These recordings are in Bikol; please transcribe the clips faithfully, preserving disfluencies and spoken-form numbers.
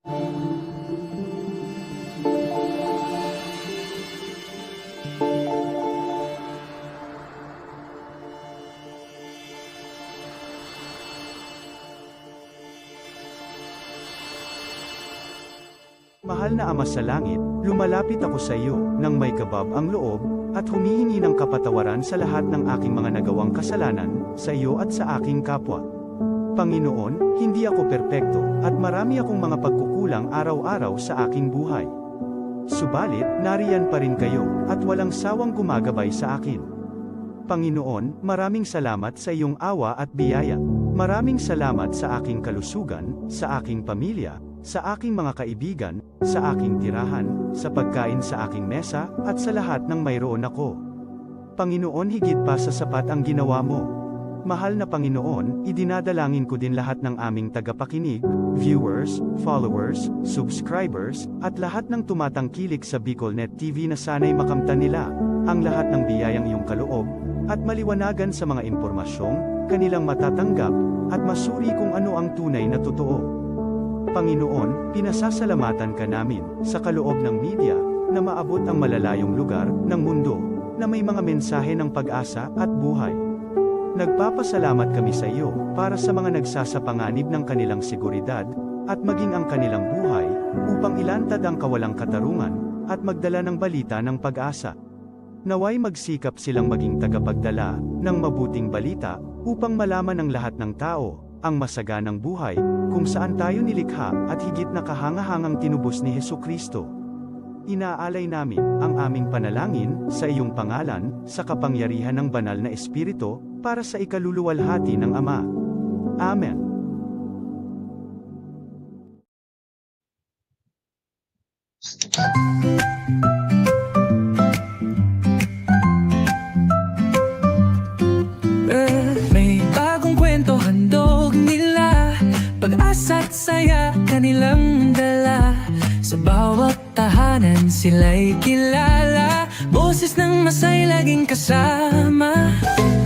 Mahal na Ama sa Langit, lumalapit ako sa iyo nang may kabab ang loob, at humihingi ng kapatawaran sa lahat ng aking mga nagawang kasalanan, sa iyo at sa aking kapwa. Panginoon, hindi ako perpekto, at marami akong mga pagkukulang araw-araw sa aking buhay. Subalit, nariyan pa rin kayo, at walang sawang gumagabay sa akin. Panginoon, maraming salamat sa iyong awa at biyaya. Maraming salamat sa aking kalusugan, sa aking pamilya, sa aking mga kaibigan, sa aking tirahan, sa pagkain sa aking mesa, at sa lahat ng mayroon ako. Panginoon, higit pa sa sapat ang ginawa mo. Mahal na Panginoon, idinadalangin ko din lahat ng aming tagapakinig, viewers, followers, subscribers, at lahat ng tumatangkilik sa BicolNet T V na sana'y makamtan nila ang lahat ng biyayang iyong kaloob at maliwanagan sa mga impormasyong kanilang matatanggap at masuri kung ano ang tunay na totoo. Panginoon, pinasasalamatan ka namin sa kaloob ng media na maabot ang malalayong lugar ng mundo na may mga mensahe ng pag-asa at buhay. Nagpapasalamat kami sa iyo para sa mga nagsasapanganib ng kanilang seguridad at maging ang kanilang buhay upang ilantad ang kawalang katarungan at magdala ng balita ng pag-asa. Naway magsikap silang maging tagapagdala ng mabuting balita upang malaman ng lahat ng tao ang masaganang buhay kung saan tayo nilikha at higit na kahangahangang tinubos ni Jesu-Cristo. Inaalay namin ang aming panalangin sa iyong pangalan, sa kapangyarihan ng Banal na Espiritu, para sa ikaluluwalhati ng Ama. Amen. Eh, may bagong kwento handog nila, pag-asa't saya kanilang dala. Sa bawat tahanan sila'y kilala, boses ng masay laging kasama.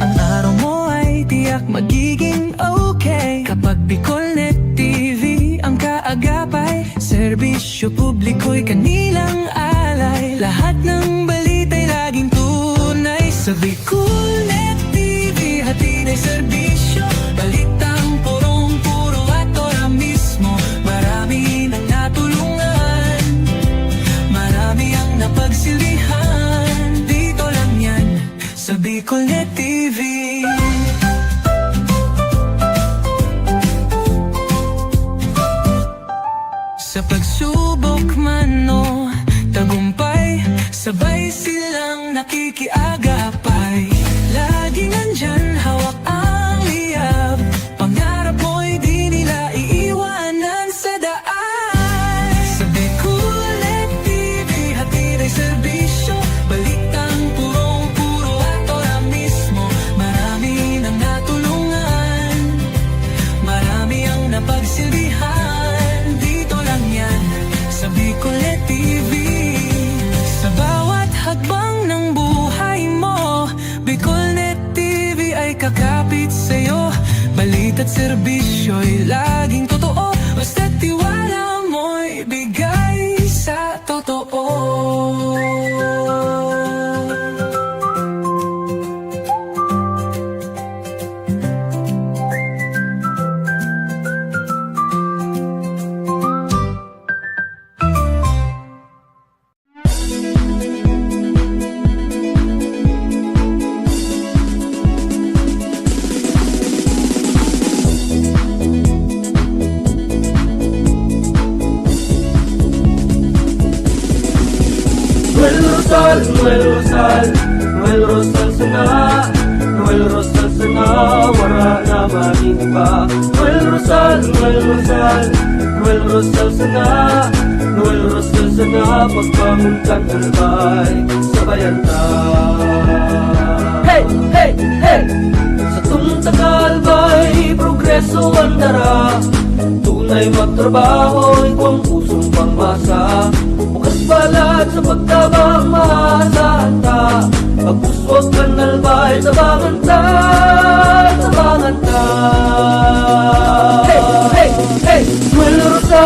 Ang araw mo ay tiyak magiging okay kapag BicolNet T V ang kaagapay. Serbisyo publiko'y kanilang alay, lahat ng balita'y laging tunay. Sa BicolNet T V, hatid ay serbisyo, balitang purong-puro at ora mismo. Marami nang natulungan, marami ang napagsilbihan. Dito lang yan, sa BicolNet T V. Sa pagsubok man o tagumpay, sabay silang nakikiagapay. Laging nandyan, hawak ang liyab. Pangarap mo'y di nila iiwanan sa daan. Sa BicolNet T V, hatid ay serbisyo, balitang purong-puro at ora mismo. Marami nang natulungan, marami ang napagsilbihan. Dito lang yan, sa BicolNet T V. Sa bawat hakbang ng buhay mo, BicolNet T V ay kakapit sa'yo. Balita't serbisyo'y laging totoo, basta't tiwala mo'y bigay sa totoo. Noel Rosal, Noel Rosal, Noel Rosal sana, Noel Rosal sana, wara na magin iba. Noel Rosal, Noel Rosal, Noel Rosal sana, Noel Rosal sana, pagbangon kan Albay, sabayan ta. Hey! Hey! Hey! Satong taga-Albay, progreso an dara. Tunay magtrabaho, igwang pusong pangmasa. Bukas balat sa pagtabang, maasahan ta. Pagpuswag kan Albay, tabangan ta, tabangan ta. Hey! Hey! Hey! Noel Rosal,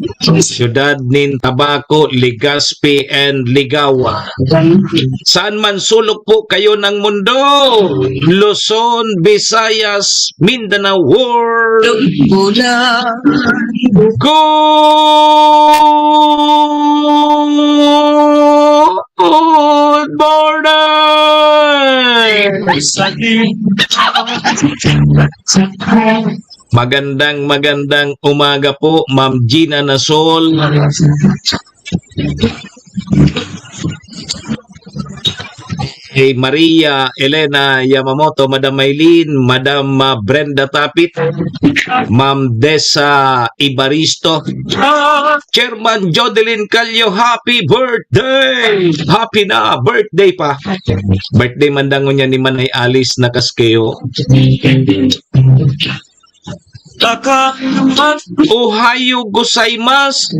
Siyudad nin Tabaco, Legazpi, and Ligawa. Saan man sulok po kayo ng mundo, Luzon, Visayas, Mindanao, World. Good morning! Magandang, magandang umaga po, Ma'am Gina Nasol. Hey, Maria Elena Yamamoto, Madam Maylin, Madam, ah, Brenda Tapit, Ma'am Desa Ibaristo, Chairman Jodeline Calio, happy birthday! Happy na birthday pa. Birthday man dangon niya ni Manay Alice Nakaskeo. Ohayo gozaimasu.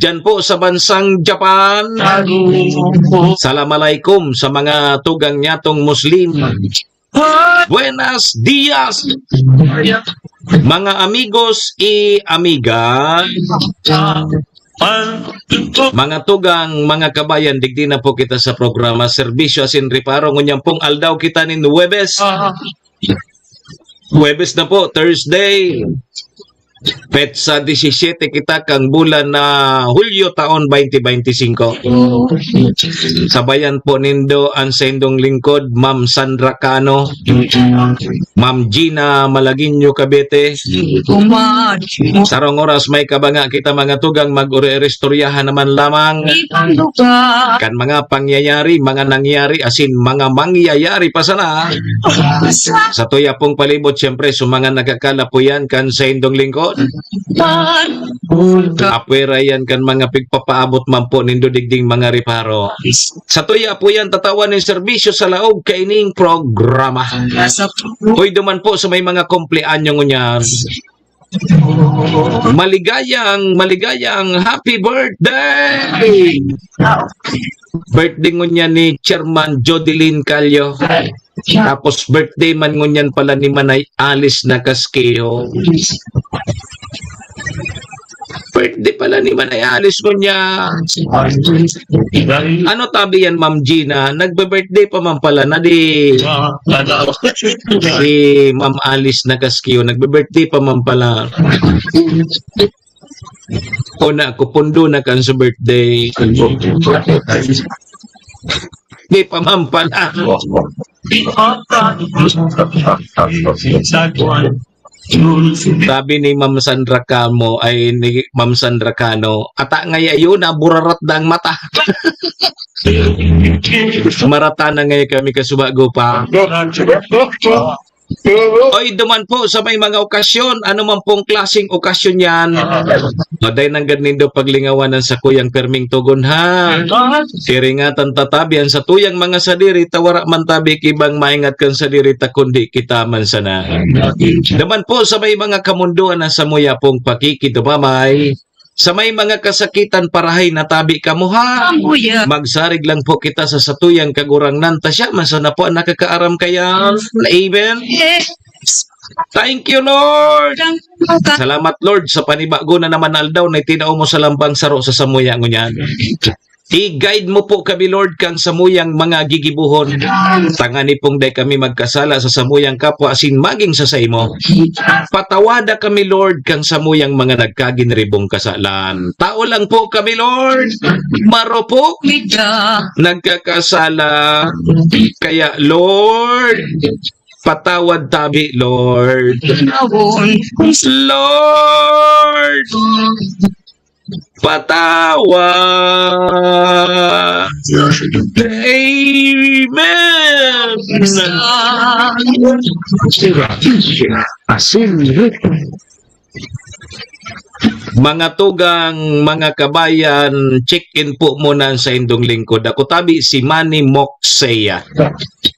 Diyan po sa bansang Japan. Salam alaikum sa mga tugang nyatong Muslim. Buenos dias, mga amigos y amiga. Mga tugang, mga kabayan, digdi na po kita sa programa Serbisyo Asin Reparo. Ngunyan pong aldaw kita nin Huwebes. Huwebes na po, Thursday. Petsa disisiyete kita kang bulan na Hulyo taon twenty twenty-five. Sabayan po nindo ang saindong lingkod, Ma'am Sandra Cano, Ma'am Gina Malagueño Cabete. Sarong oras may kabanga kita, mga tugang, mag-uri-uri istoryahan naman lamang kan mga pangyayari, mga nangyari, asin mga mangyayari pa sana. Sa tuya pong palibot, siyempre, sa mga nagkakalapuyan kan saindong lingkod. Apwera yan kan mga pigpapaabot man po nindo digding mga reparo. Sa tuya po yan, tatawan nin serbisyo sa laog kaining programa. Uy, duman po sa may mga kumpleanyo ngunyan. Maligayang, maligayang happy birthday! Birthday ngunyan ni Chairman Jodeline Calio. Tapos birthday man ngunyan pala ni Manay Alice Nakaskeo. Birthday pala ni Manay Alice ngunyan. Ano tabi yan, Ma'am Gina? Nagbe-birthday pa man pala na di si Ma'am Alice Nakaskeo. Nagbe-birthday pa man pala. O na, kupundo na kan sa birthday. Di pa man pala. Sabi ni Ma'am Sandra Cano, ay, ni Ma'am Sandra Cano, "Ata ngaya yun, naburarat na ang mata." Marata na ngaya kami kasubago pa. Oy, duman po sa may mga okasyon, ano man pong klaseng okasyon yan, maday nanggad nindo paglingawan ang sakuyang perming tugon, ha? Iringatan tatabi ang satuyang mga sadiri, ta wara man tabi kibang maingat kan sadiri ta kundi kita man sana. Duman po sa may mga kamundoan na samuya pong pakikidumamay, sa may mga kasakitan, parahay na tabi kamo, ha? Samuya. Magsarig lang po kita sa satuyang Kagurangnan, ta siya man sana po ang nakakaaram kaya. Amen? Yes. Thank you, Lord. Thank you, Lord. Salamat, Lord, sa panibago na naman na aldaw na itinao mo sa lambang saro sa samuya ngunyan. I-guide mo po kami, Lord, kan samuyang mga gigibohon. Tangani pong dai kami magkasala sa samuyang kapwa asin magin sa saimo. Patawada kami, Lord, kan samuyang mga nagkaginiribong kasalan. Tao lang po kami, Lord. Maro po. Nagkakasala. Kaya, Lord, patawad tabi, Lord. Lord, patawad. Amen. Asin. Mga tugang, mga kabayan, check-in po muna sa indong lingkod. Ako tabi si Manny Moxeya.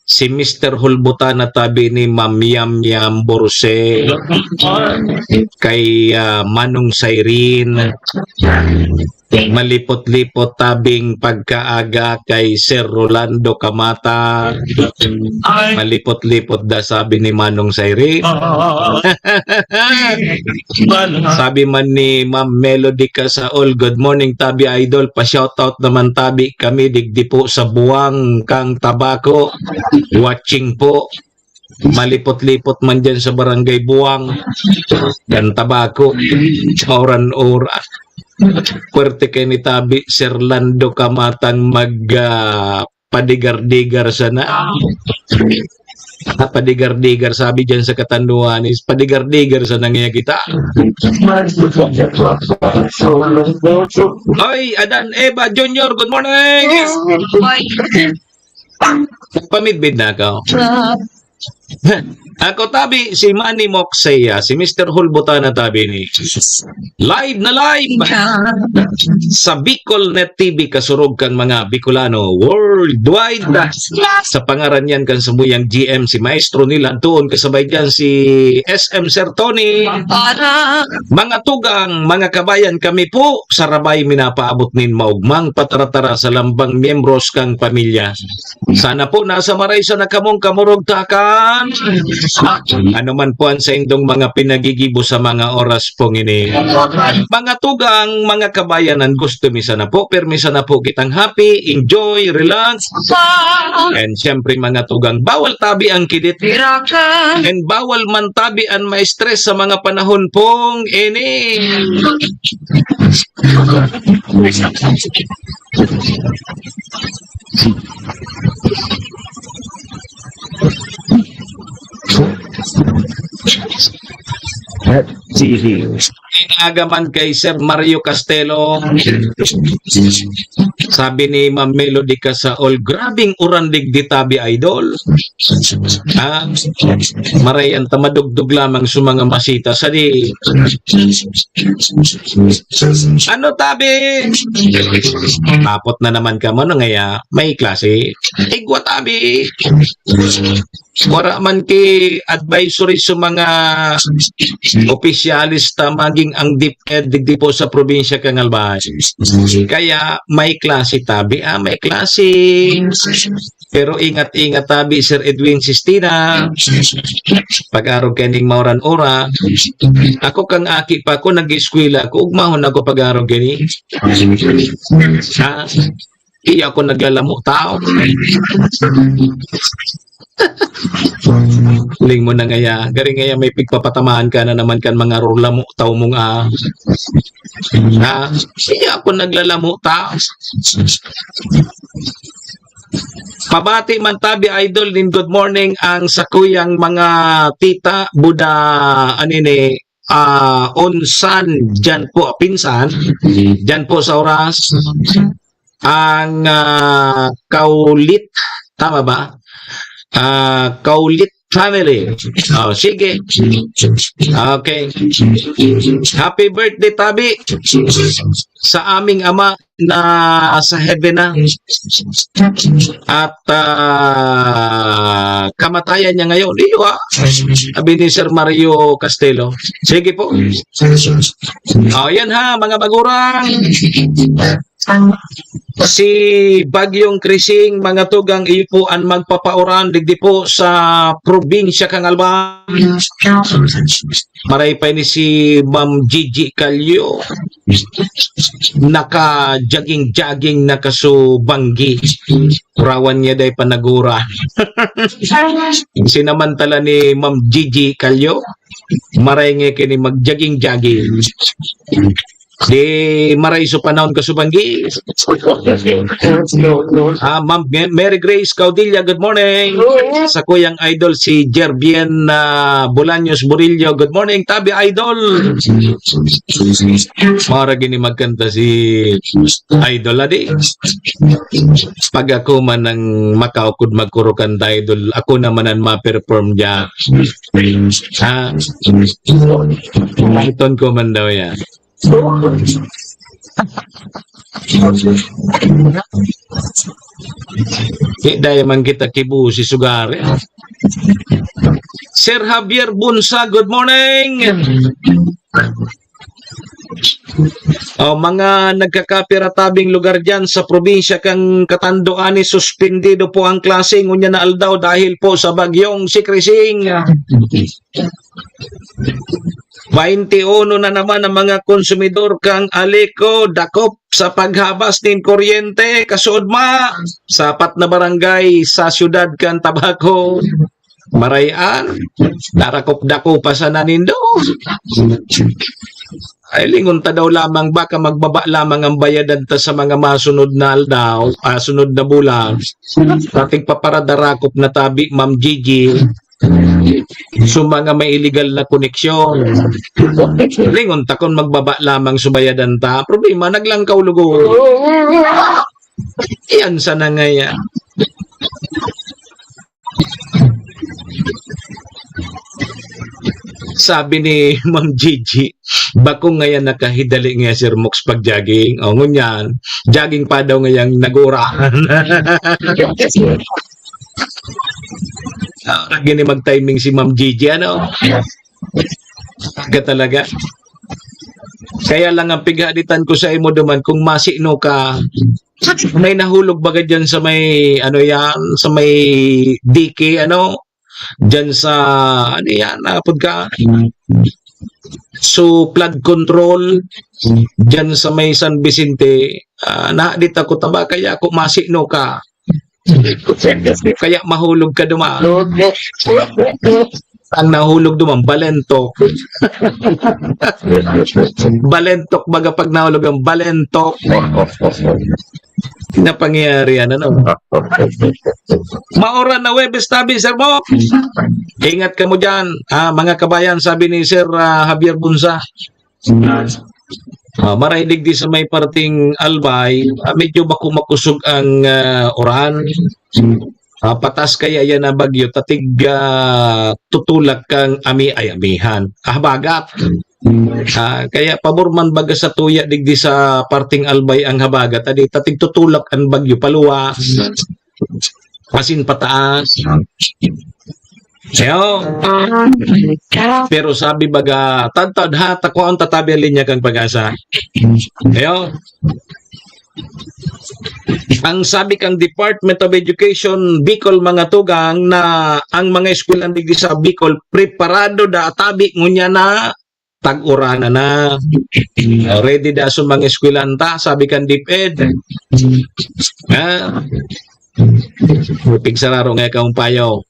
Si Mister Hulbutana tabi ni Ma'am Yam Yam Borse, kay, ah, Manong Cyrene. Malipot-lipot tabing pagkaaga kay Sir Rolando Camata. Malipot-lipot da, sabi ni Manong Cyrene. Sabi man ni Ma'am Melody Casaol, "Good morning, Tabi Idol. Pa-shoutout naman, Tabi, kami digdi po sa Buwang kang Tabaco. Watching po." Malipot-lipot man dyan sa Barangay Buwang kang Tabaco. Sa oran-oran. Puwerte kayo ni Tabi, Sir Lando Kamatang mag, ah, padigar-digar sana. Ah, padigar-digar, sabi dyan sa Catanduanes, padigar-digar sana ngaya kita. Oy, Adan Eva Junior, good morning! Oy. Pamidbid na ako. Ako, Tabi, si Manny Moxea, si Mister Hulbutana, Tabi, ni live na live sa Bicol Net T V, kasurog kan mga Bicolano worldwide. Sa pangaran yan kan samuyang G M, si Maestro Neil Antuon, kasabay dyan si S M Sir Tony. Mga tugang, mga kabayan, kami po sa Rabay minapaabot nin maugmang pataratara sa lambang miyembros kang pamilya. Sana po nasa maray sana kamong kamurugtakan. Ano man po ang saindong mga pinagigibo sa mga oras pong ini. Mga tugang, mga kabayanan, gusto mi sana po, permi sana po kitang happy, enjoy, relax. And syempre, mga tugang, bawal, Tabi, ang kidit. And bawal man, Tabi, ang ma-stress sa mga panahon pong ini. T V. Inaagaman kay Sir Mario Castelo. Sabi ni Ma'am Melody Casaol, "Grabing uran digdi, Tabi, Idol." Ah, maray an ta madugdog lamang sa mga masita. Sadi, ano, Tabi? Tapot na naman ka mo, no, ngaya may klase. Igwa, Tabi. Wala man ki advisory sa mga opisyalis ta maging ang DepEd digdi po sa probinsya kan Albay. Kaya may klase, Tabi, ah, may klase. Pero ingat-ingat, Tabi, Sir Edwin Sistina. Pag-arog kaning mauran-uran. Ako kang aki pa ako, nag-eskwela ako, ugmahon ako pag-arog kani. Ha? Iya ako naglalamo tao. Ling mo na ngaya, gari ngaya may pigpapatamaan ka na naman kan mga rulamo tao mong, ah, ha? Iya ako naglalamo tao. Pabati man, Tabi Idol, nin good morning ang sakuyang mga tita, buda, anini, ah, unsan, dyan po, pinsan, dyan po sa oras, ang, ah, Kaulit, tama ba? Ah, Kaulit family. Oh, sige. Okay. Happy birthday, Tabi. Sa aming ama na sa heaven na. At, ah, kamatayan niya ngayon. Iyo, ah. Sabi ni Sir Mario Castelo. Sige po. Oh, yan ha, mga magurang. Si Bagyong Krising, mga tugang, iyo po ang magpapauran digdi po sa probinsya kan Albay. Maray pa ini si Ma'am Gigi Calio. Naka-jogging-jogging, nakasubanggi. Kurawan niya day panagura. Sinamantala ni Ma'am Gigi Calio, maray nga kini mag-jogging-jogging. Di maray so panahon kasubanggi. Ah, Ma'am Me-, Mary Grace Caudilla, good morning. Sa kuyang idol si Jerbien, ah, Bolaños Burillo, good morning, Tabi Idol. Mara gini magkanta si Idol, adi. Pag ako man ang makaukod magkurukanta, Idol, ako naman ang ma-perform dyan. Ha? Iton ko man daw yan. Di, daya man kita kibu si Sugari. Sir Javier Bunsa, good morning. Oh, mga nagkakapira tabing lugar dyan sa probinsya kang Catanduanes, suspendido po ang klase ngunyan na aldaw dahil po sa bagyong si Krising. Bainti uno na naman ang mga konsumidor kan Aleco dakop sa paghabas nin kuryente. Kasuodma, sa apat na barangay sa siyudad kan Tabaco, Maray-an, darakop-dakopa sana nindo. Ay, lingon ta daw lamang, baka magbaba lamang ang bayadan ta sa mga masunod na aldaw, ah, sunod na bulan. Sa tigpaparadarakop na tabi, Ma'am Gigi, sa mga may illegal na koneksyon. Lingon ta kung magbaba lamang sa bayadan ta. Problema, naglangkaw lugod. Yan sana ngaya. Sabi ni Ma'am Gigi, "Bako ngayan nakahidali nga Sir Mox pag-jogging." O, ngunyan, jogging pa daw ngayang nagura. Ah, gini mag-timing si Ma'am Gigi, ano? Aga talaga. Kaya lang ang pighaditan ko sa imo duman, kung masino ka, may nahulog baga dyan sa may, ano yan, sa may dike, ano, dyan sa, ano yan, napod ka? So, flood control, dyan sa may San Vicente, ah, nahadit ako taba, kaya kung masino ka, kaya mahulog ka duman. Ang nahulog duman, balentok. Balentok, baga pag nahulog ang balentok. Na pangyayari yan, ano? Mauran na Huwebes tabi, Sir Mo. Ingat kamo dyan, ah, mga kabayan, sabi ni Sir, ah, Javier Bunsa. Ah, maray digdi sa may parting Albay, ah, medyo bako makusog ang, ah, uran. Ah, patas kaya yan na bagyo, tatig, ah, tutulak kang ami-, ay, amihan, habagat. Ah, kaya pabor man baga sa tuya digdi sa parting Albay ang habagat, adi tatig tutulak ang bagyo paluwas. Asin pataas. Ayo. Pero sabi baga, tadtad ha, takuan tatabi ang linya kan Pag-asa. Ayo. Ang sabi kang Department of Education, Bicol, mga tugang, na ang mga eskwelahan digdi sa Bicol, preparado da tabi, ngunya na tag-urana na. Ready da sa mga eskwelahan ta, sabi kan DepEd. Ha? Pigsararo nga ikaw ang payo.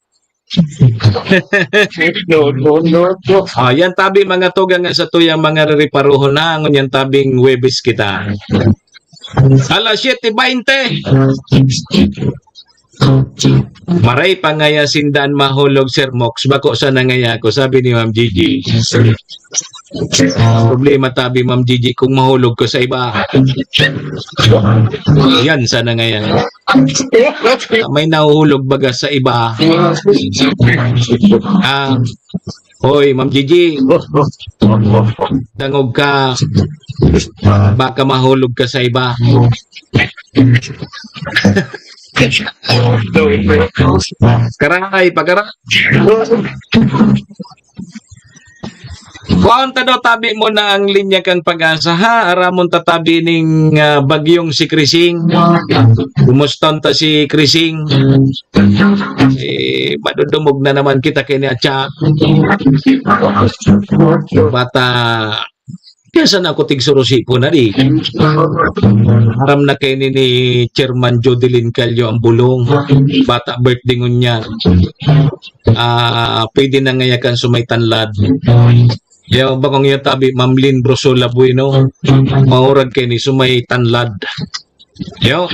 No, no, no, no. Ah, yan tabi, mga tugang, nga sa tuyang mga ririparuhon na, ngunyan tabing Huwebes kita. Alas siyete baynte. Maray pa ngaya sinda an mahulog, Sir Mox, bako sana ngaya ako, sabi ni Ma'am Gigi. Problema tabi, Ma'am Gigi, kung mahulog ka sa iba. Yan sana ngaya. May nahuhulog baga sa iba. Ah, hoy, Ma'am Gigi. Dangog ka. Baka mahulog ka sa iba. Karay, pagara. Kuhaon ta daw tabi mo na ang linya kan Pag-asa, ha? Aramon ta tabi ning, ah, bagyong si Krising. Kumuston ta si Krising? Eh, madudumog na naman kita kay ni Atsa. Bata, kaya sana ako tigsurusipo na di. Aram na kay ni, ni Chairman Jodelin Callo ang bulong. Bata birthday ngunyan. Ah, pwede na ngayakan sumay tanlad. Yo, bakong yo tabi, Ma'am Lynn Brosola Bueno. Maurag kay ni sumay tanlad. Yo.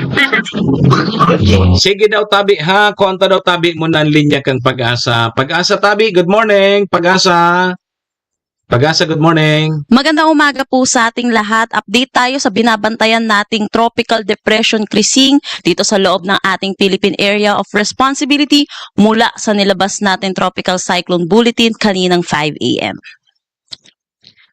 Sige daw tabi ha, konta daw tabi mo na ang linya kang Pag-asa. Pag-asa tabi, good morning, Pag-asa. Pag-asa, good morning. Magandang umaga po sa ating lahat. Update tayo sa binabantayan nating Tropical Depression Krising dito sa loob ng ating Philippine Area of Responsibility mula sa nilabas natin Tropical Cyclone Bulletin kaninang five a.m.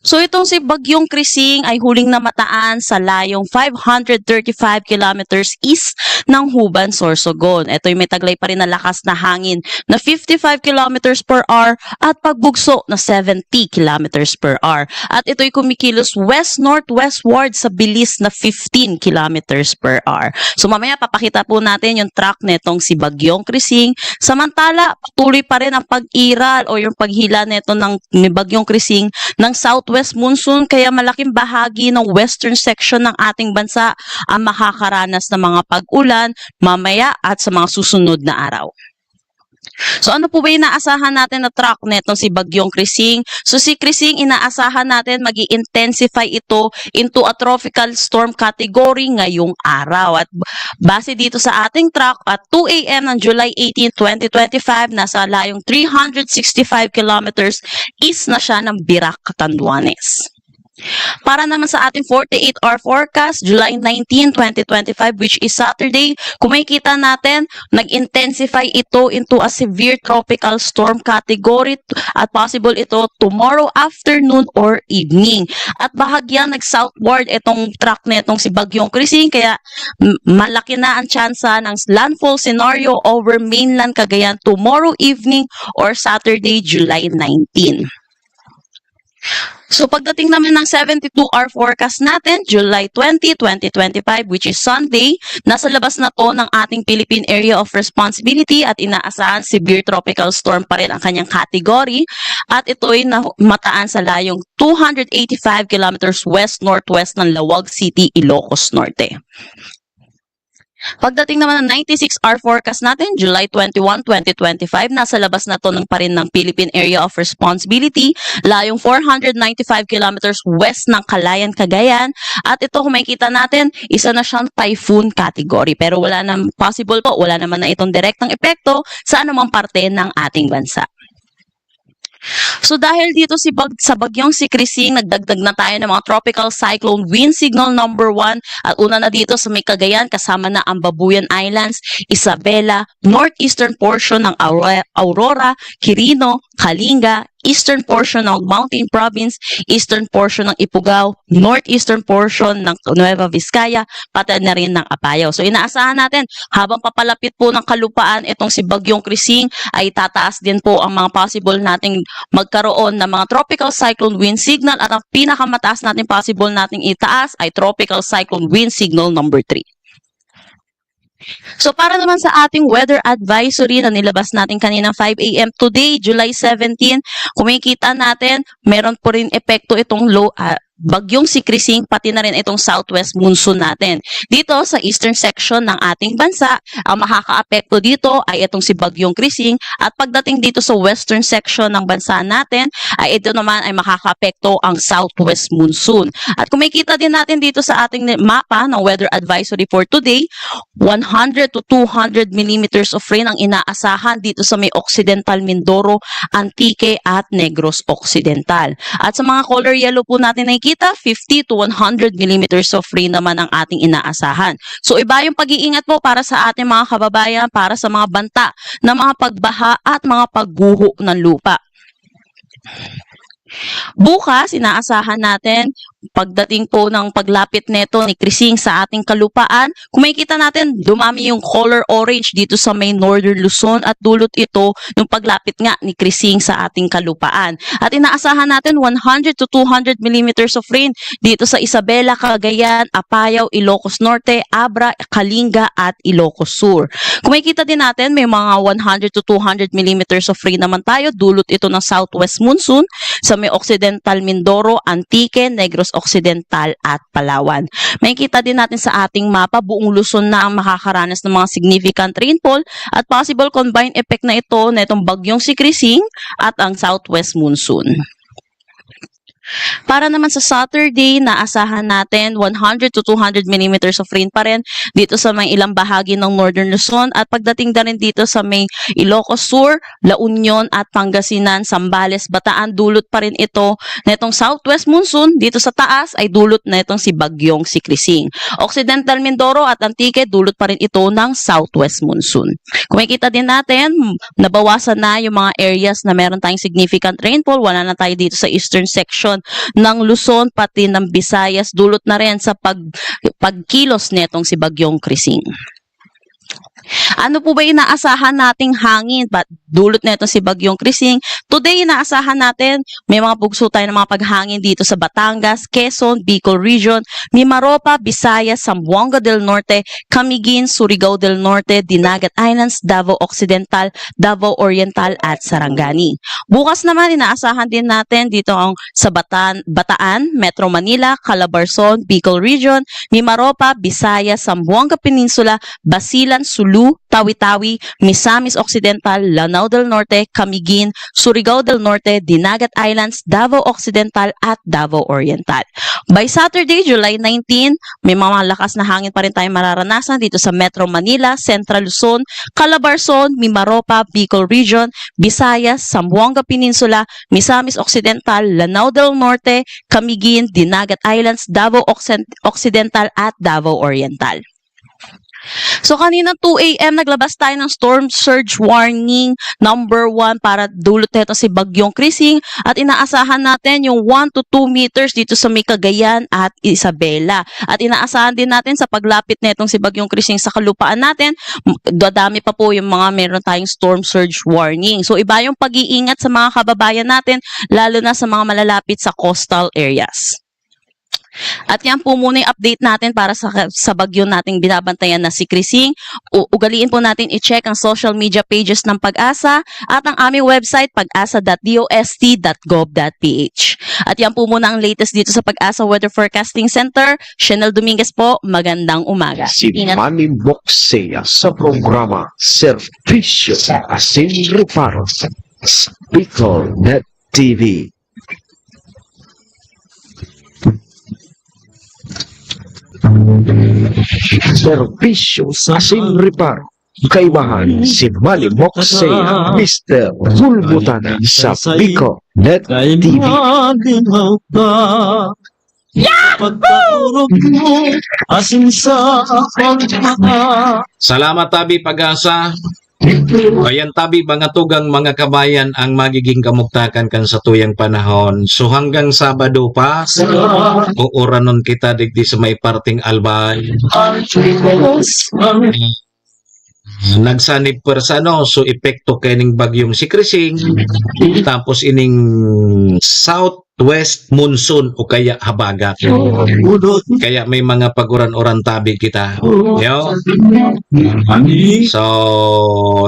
So itong si Bagyong Krising ay huling namataan sa layong five hundred thirty-five kilometers east ng Juban, Sorsogon. Ito'y may taglay pa rin na lakas na hangin na fifty-five kilometers per hour at pagbugso na seventy kilometers per hour. At ito'y kumikilos west-northwestward sa bilis na fifteen kilometers per hour. So mamaya papakita po natin yung track netong si Bagyong Krising. Samantala, patuloy pa rin ang pag-iral o yung paghila neto ng ni Bagyong Krising ng southwest monsoon, kaya malaking bahagi ng western section ng ating bansa ang makakaranas ng mga pag-ulan mamaya at sa mga susunod na araw. So ano po ba inaasahan natin na track netong si Bagyong Krising? So si Krising, inaasahan natin mag intensify ito into a tropical storm category ngayong araw. At base dito sa ating track, at two a.m. ng July eighteen, twenty twenty-five, nasa layong three hundred sixty-five kilometers east na siya ng Virac, Catanduanes. Para naman sa ating forty-eight hour forecast, July nineteen, twenty twenty-five, which is Saturday, kung makikita natin, nag-intensify ito into a severe tropical storm category at possible ito tomorrow afternoon or evening. At bahagyang nag-southward itong track netong si Bagyong Krising, kaya m- malaki na ang tsansa ng landfall scenario over mainland Cagayan tomorrow evening or Saturday, July nineteen. So pagdating naman ng seventy-two hour forecast natin, July twenty, twenty twenty-five, which is Sunday, nasa labas na to ng ating Philippine Area of Responsibility at inaasahan severe tropical storm pa rin ang kanyang category at ito'y na mataan sa layong two hundred eighty-five kilometers west-northwest ng Laoag City, Ilocos Norte. Pagdating naman ng ninety-six hour forecast natin, July twenty-one, twenty twenty-five, nasa labas na to ng pa rin ng Philippine Area of Responsibility, layong four hundred ninety-five kilometers west ng Calayan, Cagayan. At ito, kung makikita natin, isa na siyang typhoon category. Pero wala na, possible po, wala naman na itong direktang epekto sa anumang parte ng ating bansa. So dahil dito si bag, sa bagyong si Krising, nagdagdag na tayo ng mga tropical cyclone wind signal number one at una na dito sa may Cagayan kasama na ang Babuyan Islands, Isabela, northeastern portion ng Aurora, Aurora, Quirino, Kalinga, eastern portion ng Mountain Province, eastern portion ng Ifugao, northeastern portion ng Nueva Vizcaya, pati na rin ng Apayao. So inaasahan natin habang papalapit po ng kalupaan itong si Bagyong Krising ay tataas din po ang mga possible nating magkaroon ng mga tropical cyclone wind signal at ang pinakamataas nating possible nating itaas ay tropical cyclone wind signal number three. So para naman sa ating weather advisory na nilabas natin kaninang five a.m. today, July seventeen, kung makikita natin, meron po rin epekto itong low, ah, bagyong si Krising, pati na rin itong southwest monsoon natin. Dito sa eastern section ng ating bansa, ang makakaapekto dito ay itong si bagyong Krising at pagdating dito sa western section ng bansa natin, ay ito naman ay makakaapekto ang southwest monsoon. At kung makikita din natin dito sa ating ni- mapa ng weather advisory for today, one hundred to two hundred millimeters of rain ang inaasahan dito sa may Occidental Mindoro, Antique at Negros Occidental. At sa mga color yellow po natin nakikita, fifty to one hundred millimeters of rain naman ang ating inaasahan. So iba yung pag-iingat po para sa ating mga kababayan, para sa mga banta ng mga pagbaha at mga pagguho ng lupa. Bukas, inaasahan natin, pagdating po ng paglapit neto ni Krising sa ating kalupaan, kung makikita natin, dumami yung color orange dito sa may Northern Luzon at dulot ito ng paglapit nga ni Krising sa ating kalupaan. At inaasahan natin one hundred to two hundred millimeters of rain dito sa Isabela, Cagayan, Apayao, Ilocos Norte, Abra, Kalinga at Ilocos Sur. Kung makikita din natin, may mga one hundred to two hundred millimeters of rain naman tayo. Dulot ito ng southwest monsoon sa may Occidental Mindoro, Antique, Negros Occidental at Palawan. Makikita din natin sa ating mapa, buong Luzon na ang makakaranas ng mga significant rainfall at possible combined effect na ito netong bagyong si Krising at ang southwest monsoon. Para naman sa Saturday, naasahan natin one hundred to two hundred millimeters of rain pa rin dito sa may ilang bahagi ng Northern Luzon at pagdating na rin dito sa may Ilocos Sur, La Union at Pangasinan, Zambales, Bataan, dulot pa rin ito netong southwest monsoon. Dito sa taas ay dulot netong si bagyong si Krising. Occidental Mindoro at Antique, dulot pa rin ito ng southwest monsoon. Kung makikita din natin, nabawasan na yung mga areas na meron tayong significant rainfall. Wala na tayo dito sa eastern section ng Luzon, pati ng Visayas, dulot na rin sa pag-, pagkilos netong si Bagyong Krising. Ano po ba inaasahan nating hangin? Ba-, dulot neto si Bagyong Krising. Today, inaasahan natin, may mga bugso tayo ng mga paghangin dito sa Batangas, Quezon, Bicol Region, Mimaropa, Visayas, Zamboanga del Norte, Camiguin, Surigao del Norte, Dinagat Islands, Davao Occidental, Davao Oriental, at Sarangani. Bukas naman, inaasahan din natin dito ang sa Batan-, Bataan, Metro Manila, Calabarzon, Bicol Region, Mimaropa, Visayas, Zamboanga Peninsula, Basilan, Sulu, Tawi-Tawi, Misamis Occidental, Lanao del Norte, Camiguin, Surigao del Norte, Dinagat Islands, Davao Occidental at Davao Oriental. By Saturday, July nineteen, may mga malakas na hangin pa rin tayong mararanasan dito sa Metro Manila, Central Luzon, Calabarzon, Mimaropa, Bicol Region, Visayas, Zamboanga Peninsula, Misamis Occidental, Lanao del Norte, Camiguin, Dinagat Islands, Davao Occiden-, Occidental at Davao Oriental. So, kanina two A M, naglabas tayo ng storm surge warning number one para dulot nito si Bagyong Krising, at inaasahan natin yung one to two meters dito sa may Cagayan at Isabela. At inaasahan din natin sa paglapit netong si Bagyong Krising sa kalupaan natin, m-, dadami pa po yung mga meron tayong storm surge warning. So, iba yung pag-iingat sa mga kababayan natin, lalo na sa mga malalapit sa coastal areas. At yan po muna yung update natin para sa, sa bagyo nating binabantayan na si Krising. U-, ugaliin po natin i-check ang social media pages ng PAGASA at ang aming website, pagasa dot D O S T dot gov dot P H. At yan po muna ang latest dito sa PAGASA Weather Forecasting Center. Shenel Dominguez po, magandang umaga. Si Ingat. Manny Moxea sa programa Servisyo Asin Reparo sa Bicol Net T V. Serbisyo sa asin reparo. Kaibahan si Manny Moxea, Mister Bulbutana sa Bicol Net T V. Pagkaurog mo, asin sa pagmata. Salamat, Tabi Pag-asa. Ayan, Tabi, mga tugang, mga kabayan, ang magiging kamugtakan kan satuyang panahon. So, hanggang Sabado pa, uuranon kita digdi sa may parting Albay. Nagsanib pwersa, no? So, epekto kaining bagyong si Krising, tapos ining southwest monsoon o kaya habagat. Kaya may mga paguran-uran tabi kita. Yo? So,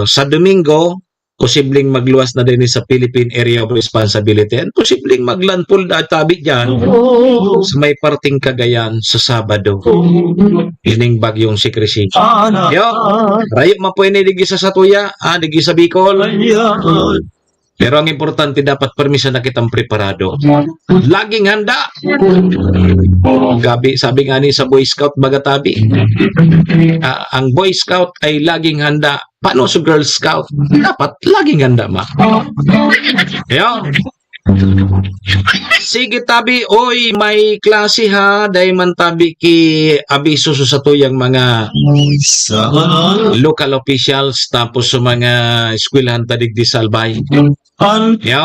sa Domingo, posibleng magluwas na din sa Philippine Area of Responsibility. And posibleng maglandfall na tabi dyan sa may parting Cagayan sa Sabado. Ining bagyong si Krising. Yo, rayo man po ini digdi sa satuya, ah, digdi sa Bicol. Pero ang importante, dapat permisan na kitang preparado. Laging handa. Gabi, sabi nga ni sa Boy Scout, baga, Tabi. Ah, ang Boy Scout ay laging handa. Paano sa Girl Scout? Dapat laging handa, ma. Yo. Sige, Tabi, oy, may klase, ha. Dai man, Tabi, ki abiso sa satuyang mga local officials, tapos sa mga eskwelahan ta digdi sa Albay. Yo,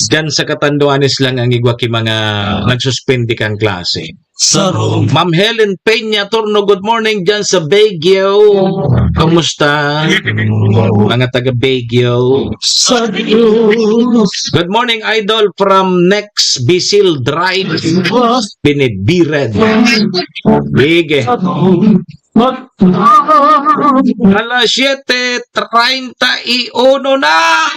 dyan sa Catanduanes lang ang igwa ki mga nagsuspindi kang klase. Ma'am Helen Peña Turno, good morning dyan sa Baguio. Kumusta? Mga taga Baguio. Good morning, idol, from Next Bisil Drive, Binibired. Sige. Alas siyete treinta y uno na.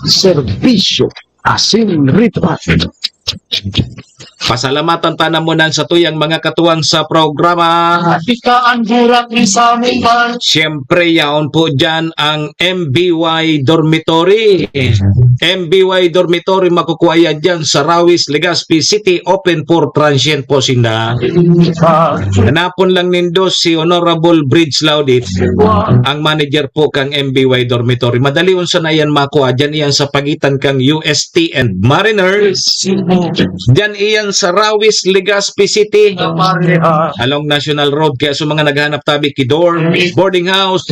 Serbisyo asin reparo. Pasalamatan ta na muna ang satuyang mga katuwang sa programa. Ika ang burak ni Samuel. Siyempre, yaon po dyan ang M B Y Dormitory. M B Y dormitory, makukuha yan dyan sa Rawis, Legazpi City, open for transient po sinda. Hanapon lang nindo si Honorable Bridge Laudit, ang manager po kang M B Y dormitory. Madali unsa na yan makuha. Dyan iyan sa pagitan kang U S T and Mariners. Dyan iyan sa Rawis, Legazpi City, along National Road. Kaya sa mga naghanap tabi ki dorm, boarding house,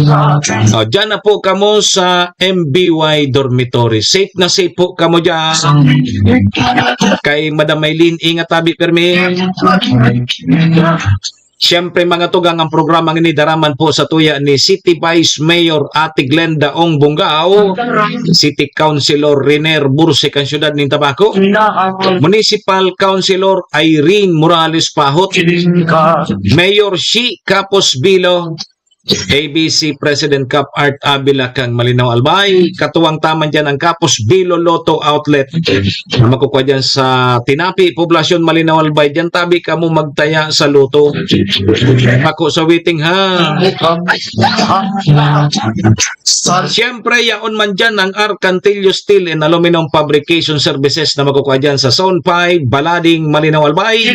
oh, dyan na po kamo sa M B Y dormitory. Safe na safe po kamo dyan. Kay Madam Maylene, ingat tabi permi. Siyempre, mga tugang, ang programang ini daraman po sa tuya ni City Vice Mayor Ate Glenda Ong Bungao, City Councilor Riner Bursik, ang siyudad nin Tabaco, Municipal Councilor Irene Morales Pahot, Mayor Shi Capos Bilo, A B C President Cup Art Avila kang Malinao Albay, katuwang taman dyan ang Capos Bilo Lotto Outlet na makukuha dyan sa Tinapi, Poblacion, Malinao Albay. Dyan tabi kamo magtaya sa lotto. Ako sa waiting ha. Siyempre, yaon man dyan ang Arcantillo Steel and Aluminum Fabrication Services na makukuha dyan sa Zone five, Balading, Malinao Albay.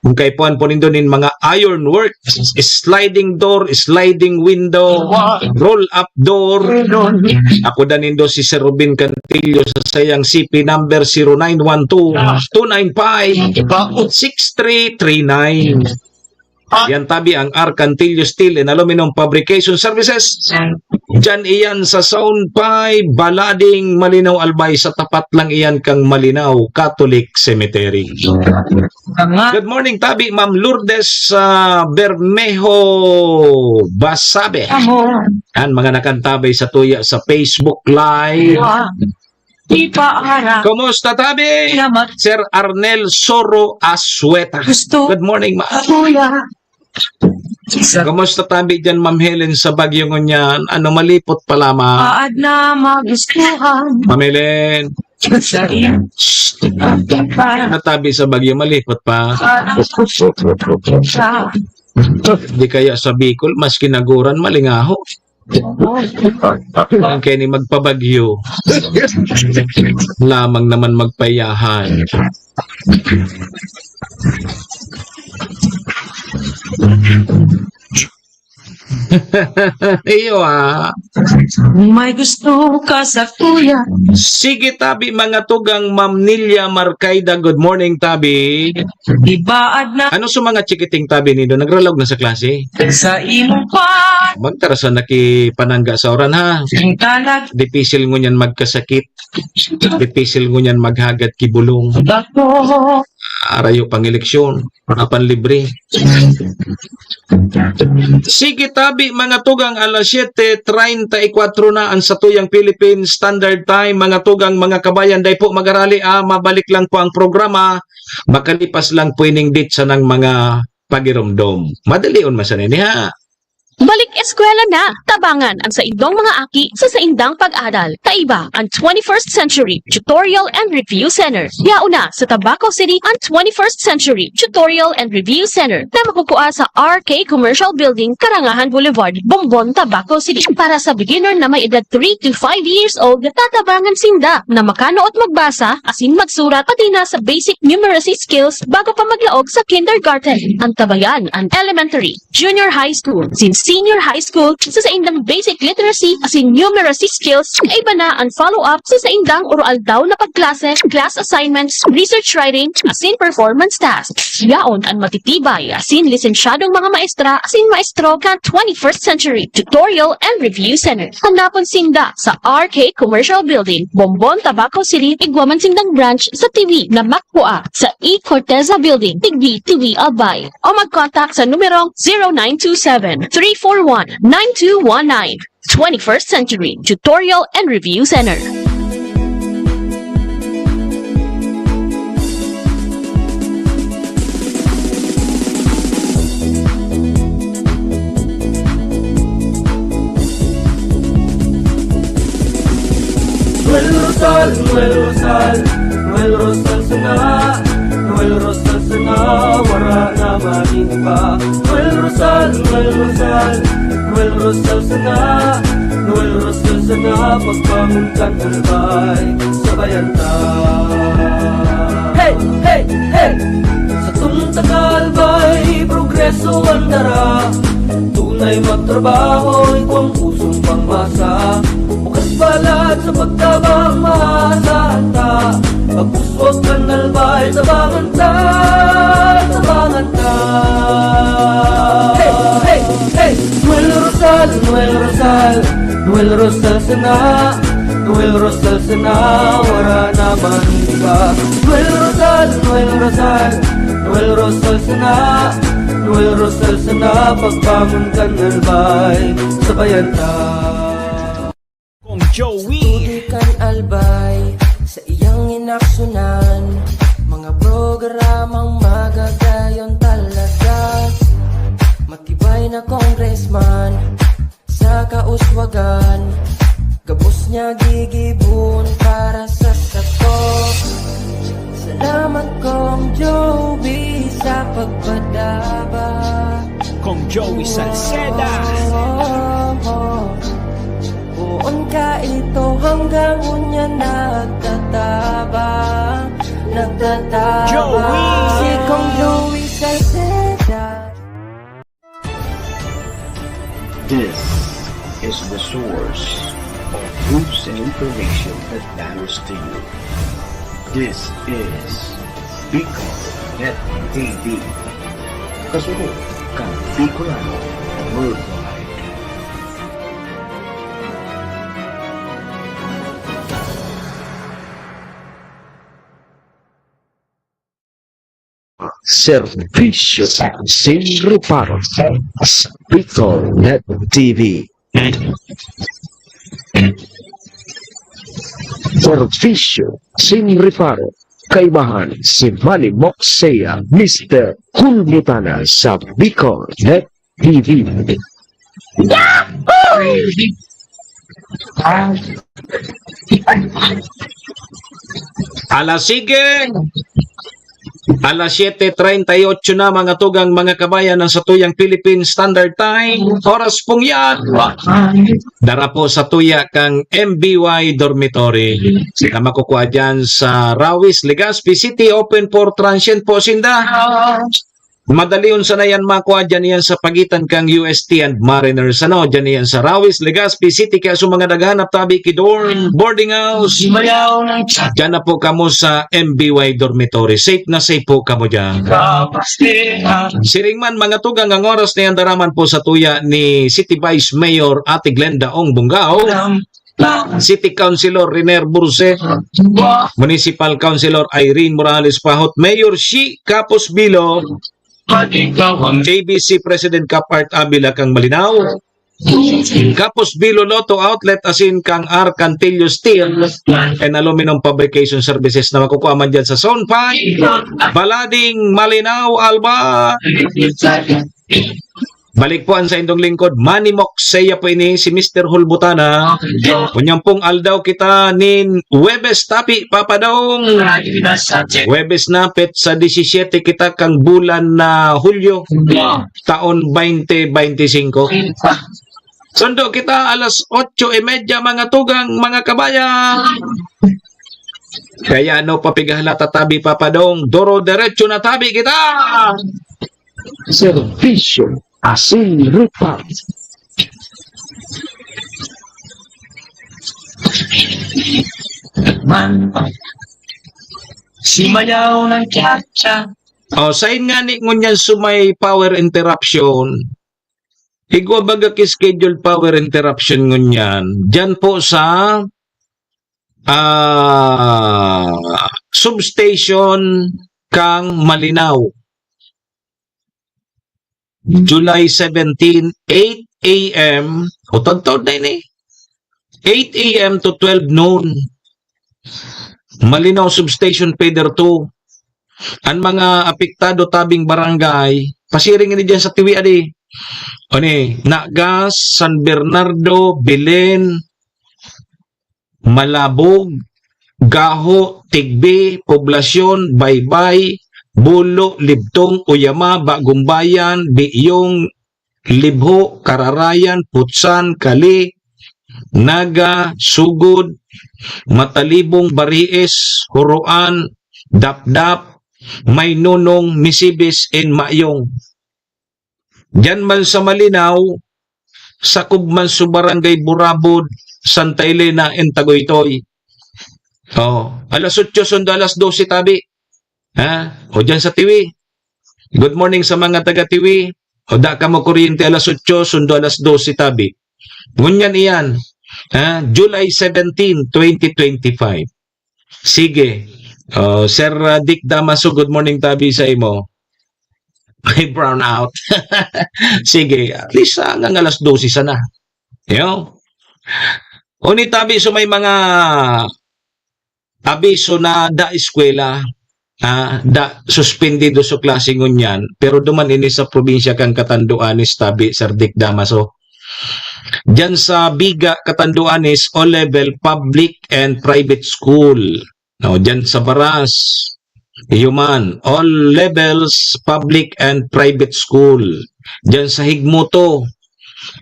Kung kaipuhan po nindo nin mga iron work, sliding door, sliding window, roll-up door, ako da nindo si Sir Ruben Cantillo sa sayang C P number zero nine one two, two nine five, six three three nine. Yan tabi ang Arcantillo Steel and Aluminum Fabrication Services. Diyan iyan sa Zone five, Balading, Malinao, Albay, sa tapat lang iyan kang Malinao Catholic Cemetery. Good morning, tabi, Ma'am Lourdes, ah, Bermejo Basabe. Yan, mga nakantabay sa tuya sa Facebook Live. Kumusta, tabi? Sir Arnel Soro Asueta. Good morning, ma'am. Kumusta tabi dyan, Ma'am Helen, sa Bagyo ngunyan? Ano, malipot pa lamang? Aad na magustuhan. Ma'am Helen. Sa iyo. Natabi sa Bagyo, malipot pa. Sa Di kaya sa Bicol, mas kinaguran, malingaho. Ang kaya ni magpabagyo, lamang naman magpayahan. Iyo, ah. May gusto ka sa kuya. Sige, tabi, mga tugang, Ma'am Nilia Marcaida. Good morning, tabi. Ibaad na. Ano sa mga chikiting, tabi, nindo? Nagralaog na sa klase? Sa imo pa. Magtarasan na ki panangga sa uran, ha? Ang talag. Dipisil ngunyan magkasakit. Dipisil ngunyan maghagad ki bulong. Bako. Arayo pang eleksyon. Mga panlibre. Sige, tabi, mga tugang, alas siyete treinta y cuatro na ang satuyang Philippine Standard Time. Mga tugang, mga kabayan, dai po magarali, ah, mabalik lang po ang programa. Makalipas lang po ining ditsa ng mga pagiromdom. Madalion man sana ini, ha? Balik eskwela na! Tabangan ang saindong mga aki sa saindang pag-aral. Kaiba ang twenty-first Century Tutorial and Review Center. Yaon na sa Tabaco City ang twenty-first Century Tutorial and Review Center na makukuha sa R K Commercial Building, Karangahan Boulevard, Bombon, Tabaco City. Para sa beginner na may edad three to five years old, tatabangan sinda na makanuot magbasa, asin magsurat, pati na sa basic numeracy skills bago pa maglaog sa kindergarten. Antabayan ang elementary, junior high school, asin senior high school sa saindang basic literacy asin numeracy skills, kaiba na ang follow-up sa saindang uro-aldaw na pagklase, class assignments, research writing, asin performance tasks. Yaon an matitibay asin lisensyadong mga maestra asin maestro kan twenty-first Century Tutorial and Review Center. Hanapon sinda sa R K Commercial Building, Bombon, Tabaco City, igwa man sindang branch sa T V na makua sa E Corteza Building, Tigbi, T V, Albay. O mag-contact sa numerong zero nine two seven, three four one, nine two one nine. Twenty-first Century Tutorial and Review Center. Noel Rosal, Noel Rosal, Noel Rosal sana, Noel Rosal sana, wara na mahiling pa. Noel Rosal, Noel Rosal, Noel Rosal sana, Noel Rosal sana, pagbangon kan albay. Sa Bayanta. Hey, hey, hey! Sa tungtakal bay progreso ang dara. Tunay magtrabaho, ikaw ang pusong pangmasa. Bukas balat sa pagtabang, maasahan ta. Pagpuswag kan albay, tabangan ta, tabangan ta. Hey, hey, hey! Noel Rosal, Noel Rosal, Noel Rosal sana. Noel Rosal sana, wara na man iba. Noel Rosal, Noel Rosal, Noel Rosal sana. Noel Rosal sana, pagbangon kan albay sa bayanta. Kong Joey. Sa tubig kan albay, sa iyang inaksunan, mga programang magagayon talaga. Matibay na congressman, sa kauswagan, gabos niya gigibon para sa sato. Salamat, Kong Joey, sa pagpadaba. Kong Joey Salceda. Poon ka ito hanggang unya nagtataba, nagtataba. Joey! Si Kong Joey Salceda. This is the source of news and information that matters to you. This is Bicol Net T V. Kasunod kan Bicolano Worldwide. Serbisyo sin reparo. Bicol Net T V. Serbisyo sin reparo. Kaibahan si Manny Moxea, Mister Hulbutana sa Bicol Net T V. Ala, sige. Alas siyete treinta y ocho na, mga tugang, mga kabayan, ang satuyang Philippine Standard Time. Oras pong yan. Dara po sa tuya kang M B Y Dormitory. Sila makukuha dyan sa Rawis, Legazpi City. Open for transient po sinda. Madalion sana yan makua, dyan yan sa pagitan kang U S T and Mariners, ano, dyan yan sa Rawis, Legazpi City. Kaya sa mga naghahanap tabi ki dorm, boarding house, Simayaw ng chat. Dyan na po kamo sa M B Y Dormitory. Safe na safe po kamo dyan. Kapastihan. Siring man, mga tugang, ang oras na yan daraman po sa tuya ni City Vice Mayor Ate Glenda Ong Bungao. City Councilor Riner Burse, Municipal Councilor Irene Morales Pahot, Mayor Shi Capos Bilo, J B C President Cap Art Abila kang Malinao, Capos Bilo Lotto Outlet asin kang Arcantillo Steel and Aluminum Fabrication Services na makukuha man dyan sa Zone five, Balading, Malinao, Alba. Balik po ang saindong lingkod, Manny Moxea po ini, si Mister Hulbutana. Unyang pong aldaw kita nin Huwebes, tapi, Papa Dong. Huwebes na, petsa disisiete kita kang bulan na Hulyo, taon twenty twenty-five. Sundo kita alas otso y media, mga tugang, mga kabayan. Kaya ano pa pigahalata tabi, Papa Dong? Doro derecho na tabi kita! Serbisyo asin reparo. Man. Simayaw ng cha-cha. O, sain nga ni ngunyan sumay power interruption? Igwa baga ki scheduled power interruption ngunyan. Diyan po sa, ah, substation kang Malinao. July seventeen, eight A M. O, tagtaod na ini. Eight A M to twelve noon. Malinao Substation, Feeder two. Ang mga apektado tabing barangay, pasiring ini diyan sa Tiwi, adi. Ani, Nagas, San Bernardo, Belen, Malabog, Gaho, Tigbi, Poblasyon, Baybay, Bulo, Libtong, Uyama, Bagong Bayan, Biyong, Libho, Kararayan, Putsan, Kali, Naga, Sugod, Matalibong, Bariis, Huroan, Dapdap, Maynonong, Misibis, and Mayong. Diyan man sa Malinao, sakob man sa Barangay Burabod, Santa Elena, and Tagoytoy. Oh, alas otso sundo alas dose tabi. Ha? O diyan sa Tiwi. Good morning sa mga taga Tiwi. O da kamo kuryente alas otso sundo alas dose tabi. Ngunyan iyan, ha? July seventeen, twenty twenty-five. Sige. Oh, Sir, uh, Dick Damaso, good morning tabi sa imo. May brownout. Sige, at least, ah, hanggang alas dose sana. Yo. Uni tabi, so may mga abiso na da eskwela, ah, da suspendido sa klase ngunyan, pero duman ini sa probinsya kan Catanduanes tabi, Sir Dick Damaso. Diyan sa Biga, Catanduanes, all level public and private school. No, diyan sa Baras, iyo man, all levels public and private school. Diyan sa Higmoto,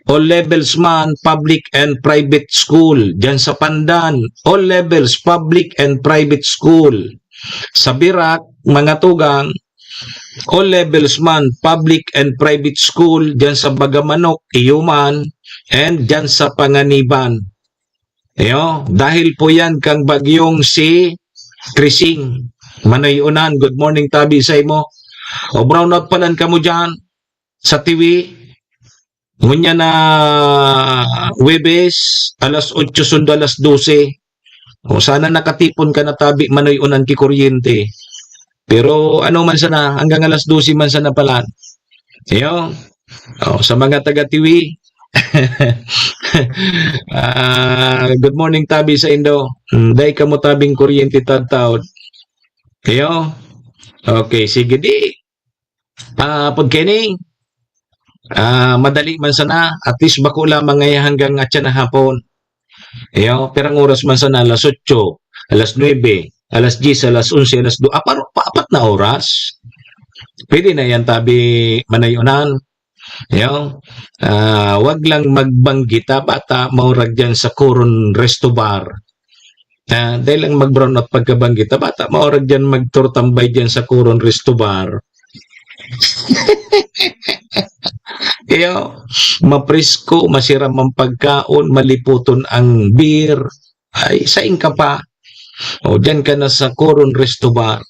all levels man public and private school. Diyan sa Pandan, all levels public and private school. Sa Birak, mga tugang, all levels man public and private school. Diyan sa Bagamanok, iyo man, and diyan sa Panganiban. Iyo, dahil po yan kang bagyong si Krising. Manoy Unan, good morning tabi sa imo. O brownout palan kamo dyan sa Tiwi. Ngunyan na Huwebes, alas otso sundo alas dose. O sana nakatipon ka na tabi, Manoy Unan ki kuryente. Pero ano man sana, hanggang alas dose man sana palan. Iyo. Oh, sa mga taga Tiwi. Ah, good morning tabi sa indo. Mm, dai kamo tabing kuryente tadtaod. Iyo. Okay, sige di. Ah, pag kini, ah, madali man sana, at least bako lamang ngay hanggang atyan na hapon. Iyo, pirang oras man sana, alas otso, alas nuebe, alas diyes, alas onse, alas do, aparo-, pa-, apat na oras. Pwede na yan tabi, Manoy Unan. Iyo, ah, wag lang magbanggi ta bata, maurag dyan sa Coron Resto Bar. Ah, dahil lang mag-brownout pagkabanggi ta bata, maurag dyan magturtambay dyan sa Coron Resto Bar. Iyo, mapresko, masiram ang pagkaon, maliputon ang beer. Ay, sain ka pa? O, dyan ka na sa Coron Resto Bar,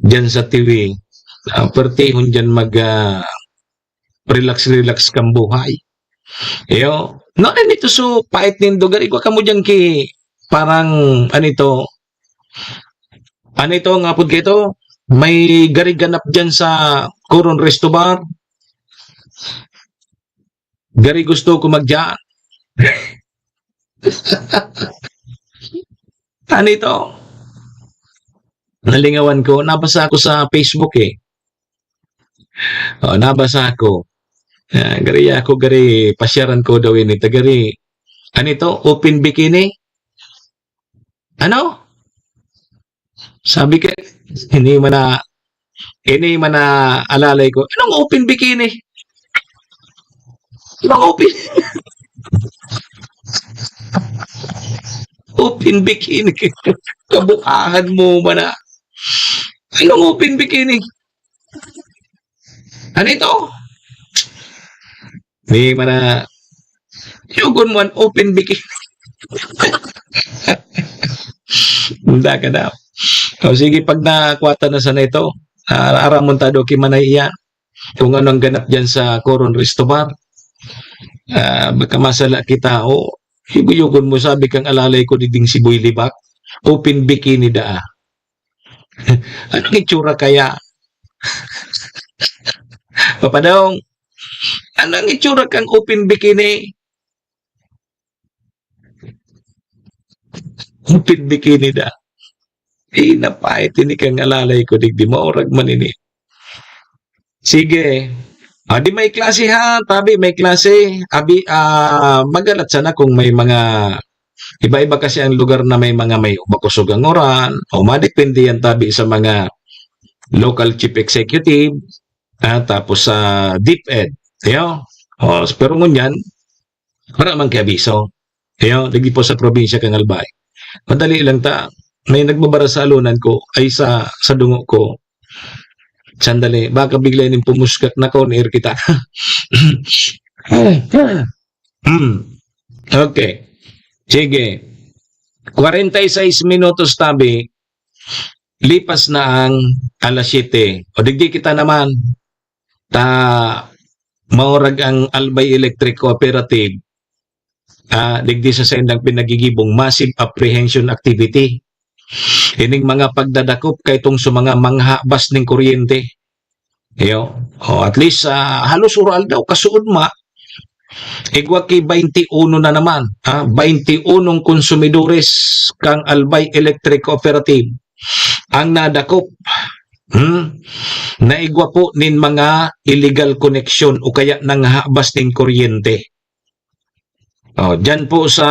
dyan sa Tiwi. Ah, pertihon dyan mag, ah, relax-relax kang buhay. Iyo. No, ano nito so, pait nindo. Gari, igwa kamo dyan ki, parang, ano ito, ano ito, nga pod kayo ito? May gari ganap dyan sa Coron Resto Bar. Gari gusto ko magdyan. Ano ito? Nalingawan ko, nabasa ko sa Facebook eh. Oh, nabasa ko. Ah, gari ako, gari, pasyaran ko daw ini. Tagari, ano ito? Open bikini? Ano? Sabi ko, ini man na, ini man na alalay ko. Anong open bikini? Anong open? Open bikini. Kabukahan mo man na. Anong open bikini? Ano ito? Di man na, yugon mo an open bikini. Handa ka daw. O sige, pag nakwatan na sana ito, ah, aramon ta do ki Manay iyan. Kung ano ang ganap dyan sa Coron Resto Bar. Ah, baka masala kita, o, yugon mo, sabi kang alalay ko, diding si Boy Libak, open bikini daa. Anong itsura kaya? Papadong, anong itsura kang open bikini? Open bikini da. Eh, napait ini kang alalay ko, digdi maurag man ini. Sige. Ah, di may klase ha, tabi may klase. Abi, ah, magalat sana kung may mga iba-iba kasi ang lugar na may mga may makosog ang uran, o madepende yan tabi sa mga local chief executive, ah, tapos sa DepEd. Ayo. O, pero ngunyan, wala man kay abiso. Ayo, lagi po sa probinsya kang Albay. Madali lang ta. May nagbabara sa alonan ko, ay sa, sa dungo ko. Sandali, baka bigla ning pumuskak na kon-air kita. Hmm. Okay. Sige. Kwarenta y seis minutos tabi, lipas na ang alas siyete. O digdi kita naman, ta maurag ang Albay Electric Cooperative, ah, digdi sa saindang pinagigibong massive apprehension activity. Ining mga pagdadakop kaitong sa mga manghabas ning kuryente. Iyo. O, at least, ah, halos uro aldaw, kasuod ma, igwa ki baynte uno na naman, ah, baynte unong konsumidores kang Albay Electric Cooperative ang nadakop. Hmm? Naigwa po nin mga illegal connection o kaya nanghabas nin kuryente. Oh, diyan po sa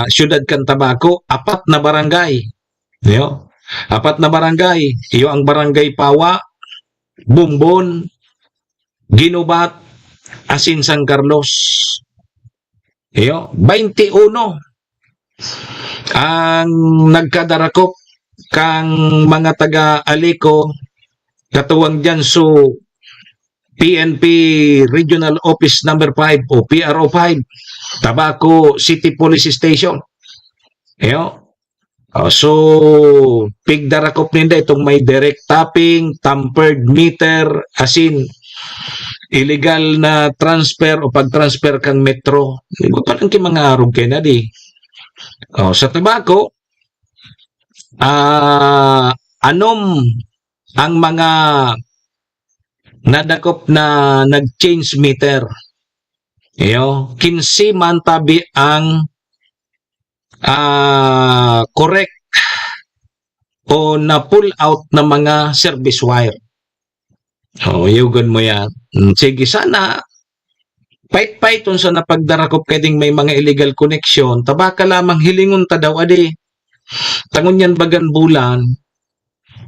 siyudad kan Tabaco, apat na barangay. Iyo. Apat na barangay. Iyo ang Barangay Pawa, Bombon, Ginubat, asin San Carlos. Iyo, baynte uno ang nagkadarakop kang mga taga Aleco, katuwang diyan so P N P Regional Office Number five o P R O five, Tabaco City Police Station. Iyo. Oh, so, pigdarakop ninda itong may direct tapping, tampered meter, asin illegal na transfer o pag-transfer kang metro. Di ba, parang ki mga arog kayo na di? Oh, sa Tabaco, ah, anom ang mga nadakop na nag-change meter. Iyo, kinse man tabi ang, ah, correct o na-pull out na mga service wire. Oh, yugon mo yan. Mm, sige, sana pait-paiton sa napagdarakop kay ding may mga illegal connection, tabaka lamang hilingon ta daw, adi. Tangon yan bagan bulan,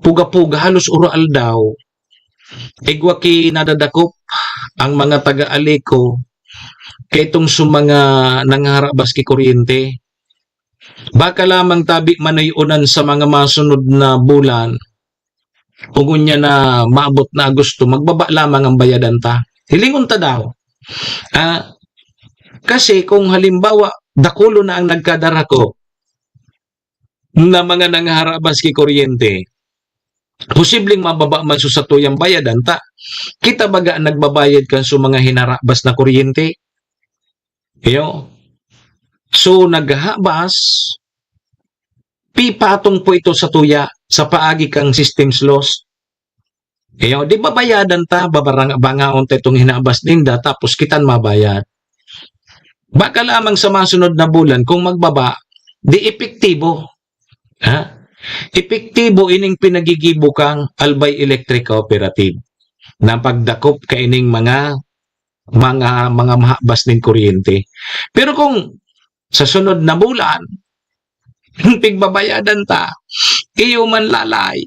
puga-puga, halos uro aldaw, igwa ki nadadakop ang mga taga Aleco kaitong sa mga nangharabas ki kuryente. Baka lamang tabi manoy-onan sa mga masunod na bulan, o ngunyan na maabot na Agosto, magbaba lamang ang bayadan ta. Hilingon ta daw. Ah, kasi kung halimbawa, dakulo na ang nagkadarakop na mga nangharabas ki kuryente, posibleng mababa man so satuyang bayadan ta. Kita baga ang nagbabayad kan so mga hinarabas na kuryente? Iyo. So, naghahabas, pipatong po ito sa tuya, sa paagi kang systems loss. Iyo, di babayadan ta, babarang-, bangaon ta itong hinabas ninda, tapos kitan mabayad. Baka lamang sa masunod na bulan, kung magbaba, di epektibo. Ha? Epektibo ining pinagigibo kang Albay Electric Cooperative na pagdakop kaining mga, mga, mga mahabas nin kuryente. Pero kung sa sunod na bulan, pigbabayadan ta, iyo man lalay.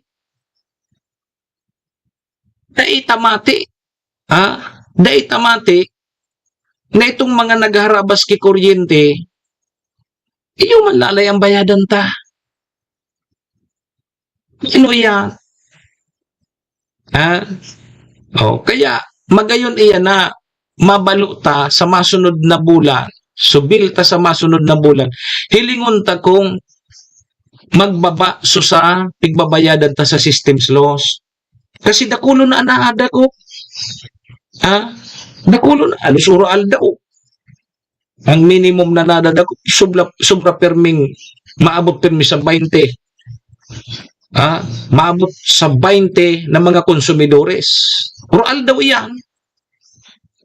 Dai ta mati. Ha? Dai ta mati na itong mga nagharabas ki kuryente, iyo man lalay ang bayadan ta. Ano yan? Ha? Oh, kaya magayon iyan na mabalo ta sa masunod na bulan. Subil ta sa masunod na bulan. Hilingon ta kung magbaba so sa pigbabayadan ta sa systems loss. Kasi dakulo na an nadakop. Ha? Dakulo na, halos uro aldaw. Ang minimum na nadadakop, sobra, sobra perming, maabot permi sa baynte. Ha? Maabot sa baynte na mga konsumidores. Uro aldaw iyan.